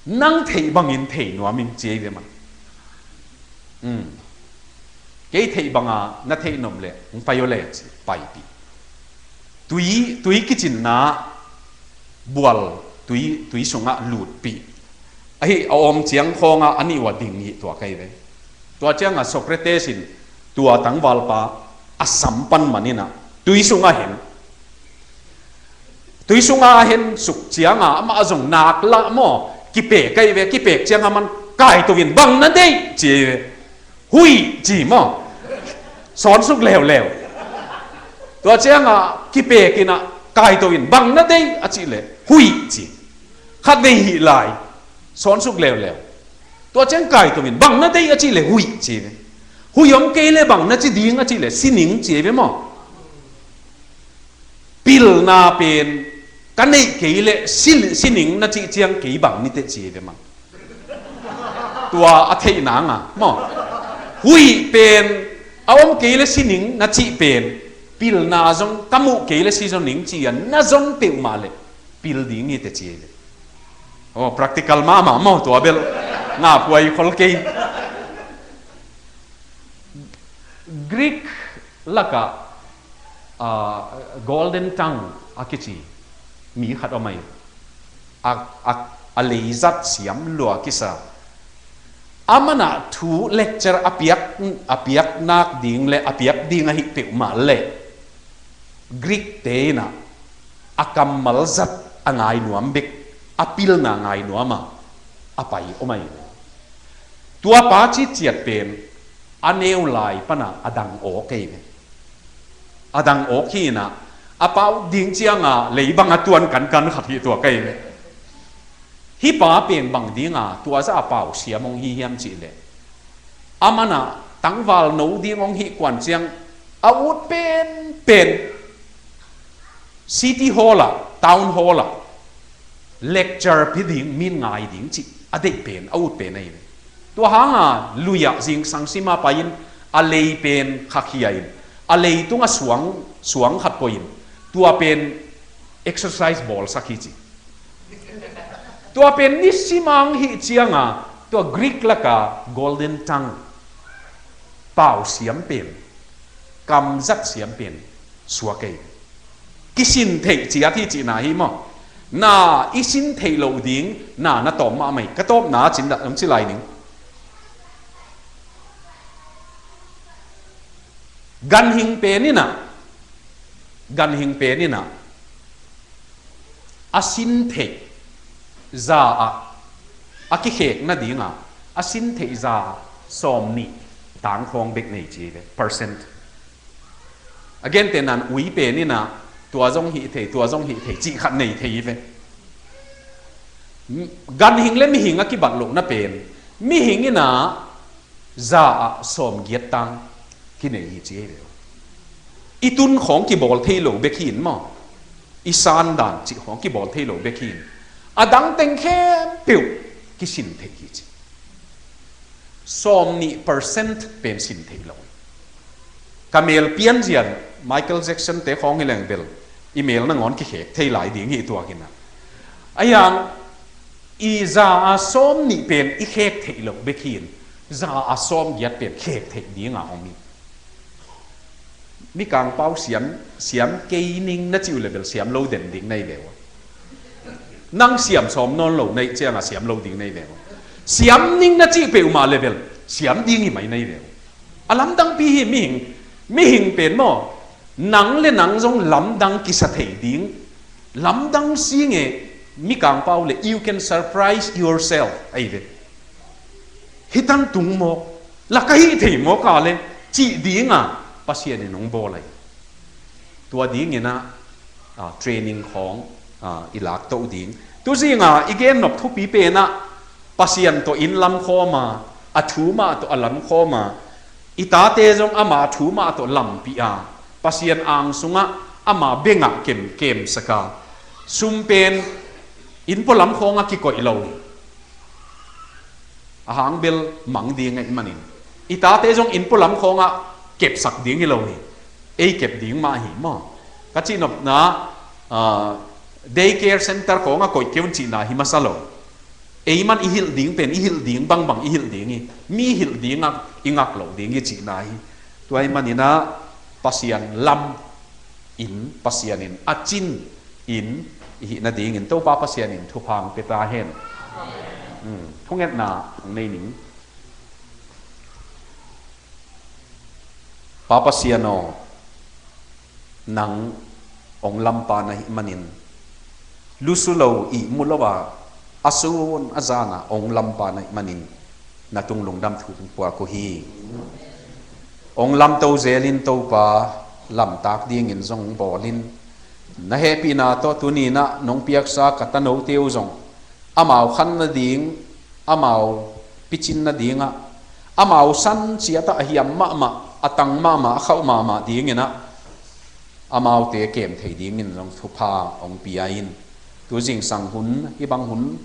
"Nang theih bangin thei nuam ing," ci hi ve man. "Um, kei theih banga na theih nop leh hong pai aw le," ci. Paipih. Tui, tui kicinna bual tui, tui sungah lutpih. Ahi a awm ciang khawngah a nih uh a ding hi tua kei ve. Tua ciangah Socrates in tua tangvalpa a sam pan man in ah tui sungah hen. Tui sungah a hen suk ciangah amah a zong nak lah maw, kipek kei ve, kipek ciangah man kaito in, "Bang na deih?" ci hi ve. "Huih," ci maw. Sawnsuk leuleu. Tua ciangah kipek in ah kaito in, "Bang na deih?" a cih leh, "Huih," ci. Khatvei hih lai, sawnsuk leuleu. Tua ciang kaito in, "Bang na deih?" a cih leh, "Huih," ci ve. "Huih om kei leh bang na ci ding?" a cih leh, "Sining," ci ve maw. Pilna pen ka neih kei leh si, sining na cih ciang kei bang ni teh ci ve man. Tua a theihna nga maw. Huih pen a om kei leh sining na cih pen pilna zong ka muh kei leh si zong ning ci a na zon peuhmah leh pil ding hi teh ci ve. Oh, practical mahmah maw tua bel. Nga puai khol kei. Greek lakah ah, Golden Tongue a kici mi khat om ahi. A, a, a leizat siam lua kisa. A manah thu lecture a piak, a piak nak ding le a piak ding ahi peuhmah le Greek te in ah a kammal zat a ngai nuam bek, a pilna ngai nuam a, a pai om ahi. Tua pa citciat pen a neu lai pana a dang aw kei ve. A dang awk hi inah, a pau ding cianga leibang a tuan kankan khat hi tua ka hi ve. Hih pa pen bang dinga tua zah a pau siam hong hi hiam cihleh, a manah tangval no ding hong hih kuan ciang a ut penpen City Hall ah, Town Hall ah lecture pia ding, min ngai ding cih a deih pen, a ut pen ahi ve. Tua hanga lui-ah zingsang sima pai-in a lei pen khakhia in, a leitungah suang, suang khat koih in, tua pen exercise bawlsak hi ci. Tua pen nisimang hih cianga tua Greek laka golden tongue, pau siam pen, kamzat siam pen suak ei. Kisin theih ciat hi cihna hi maw? Na i sin theih loh ding na na tawm mahmah hi. Ka tawpna cin dah om ci lai ning. Ganhing pen inah, ganhing pen inah a sin theih za ah, a kikhek nadinga a sin theih za sawm nih tangkhawng bek nei ci ve, percent. A gentehna-in ui pen inah tua zong hih thei, tua zong hih thei cih khat nei thei hi ve. Ganhing le mihing a kibat lohna pen, mihing inah za ah sawmgiat tang kinei hi ci hi ve. I tun khawng kibawl thei lo bek hi in maw? I sandan cih khawng kibawl thei lo bek hi in, a dang teng khempeuh kisin theih hi ci. Sawm nih percent pen sin theih lo. Ka mel pianzia, Michael Jackson te khawng hi leng bel i mel nangawn kikhek thei lai ding hi tuak inah. A hiang i za a sawm nih pen i khek theih lo bek hi in, za a sawmgiat pen khek theih dinga om hi. Mikang pau siam, siam kei ning na cih uh le bel siam lo den ding na hi ve uh. Nang siam sawm nawn lo na hih cianga siam lo ding na hi ve uh. Siam ning na cih peuhmah le bel siam ding hi mai na hi ve uh. A lamdangpi hi mihing, mihing pen maw? Nang le nang zong lamdang kisa thei ding, lamdang si nge, Mikang pau le, you can surprise yourself, ahi ve. Hi tan tung mawk, la ka hih thei mawk a le, cih dinga Pasian in hong bawl ahi. Tua dingin ah, ah, training khawng, ah, i lak toh ding. Tuzinga i gen nop thupi pen ah, Pasian tawh inn lam khawm a, a thu mah tawh a lam khawm a, i tate zong ama thu mah tawh lampih a, Pasian ang sungah ama bengah kem, kemsak a, sum pen inn pualam khawngah kikoih lo hi. A hang bel mang ding ahih manin, i tate zong inn pualam khawngah kepsak ding hi lo hi. Ei kep ding mah hi maw? Ka cihnopna, ah, day care center khawngah koih kei un cihna hi masa lo. Ei man i hilh ding pen, i hilh ding bangbang i hilh ding hi. Mi hilh dingah i ngak loh ding hi cihna hi. Tua ahih manin ah Pasian lam in, Pasian in a cin in i hih nadingin Topa Pasian in thupha hong pia ta hen. Hmm, thungetna hong nei ning. Pa Pasian aw, nang hong lampa na hih manin, lusu lo ihmu lo a, a sun a zana hong lampa na hih manin, na tung lungdam thu hong puak uh hi. Hong lamto zelin Topa, lamtak dingin zong hong bawlin, na hehpihna tawh tuni-in ah nong piaksa ka tanote uh zong amau khan nading, amau picin nadingah, amau san ciatah a hiam mahmah, a tang mahmah, a khauh mahmah dingin ah amaute kem thei dingin zong thupha hong pia in. Tu zingsang hun, hih bang hun,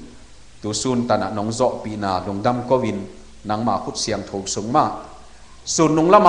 tu sun tanah nong zawhpihna lungdam ko-in, nangma khut siangtho sung mah sun nung lamah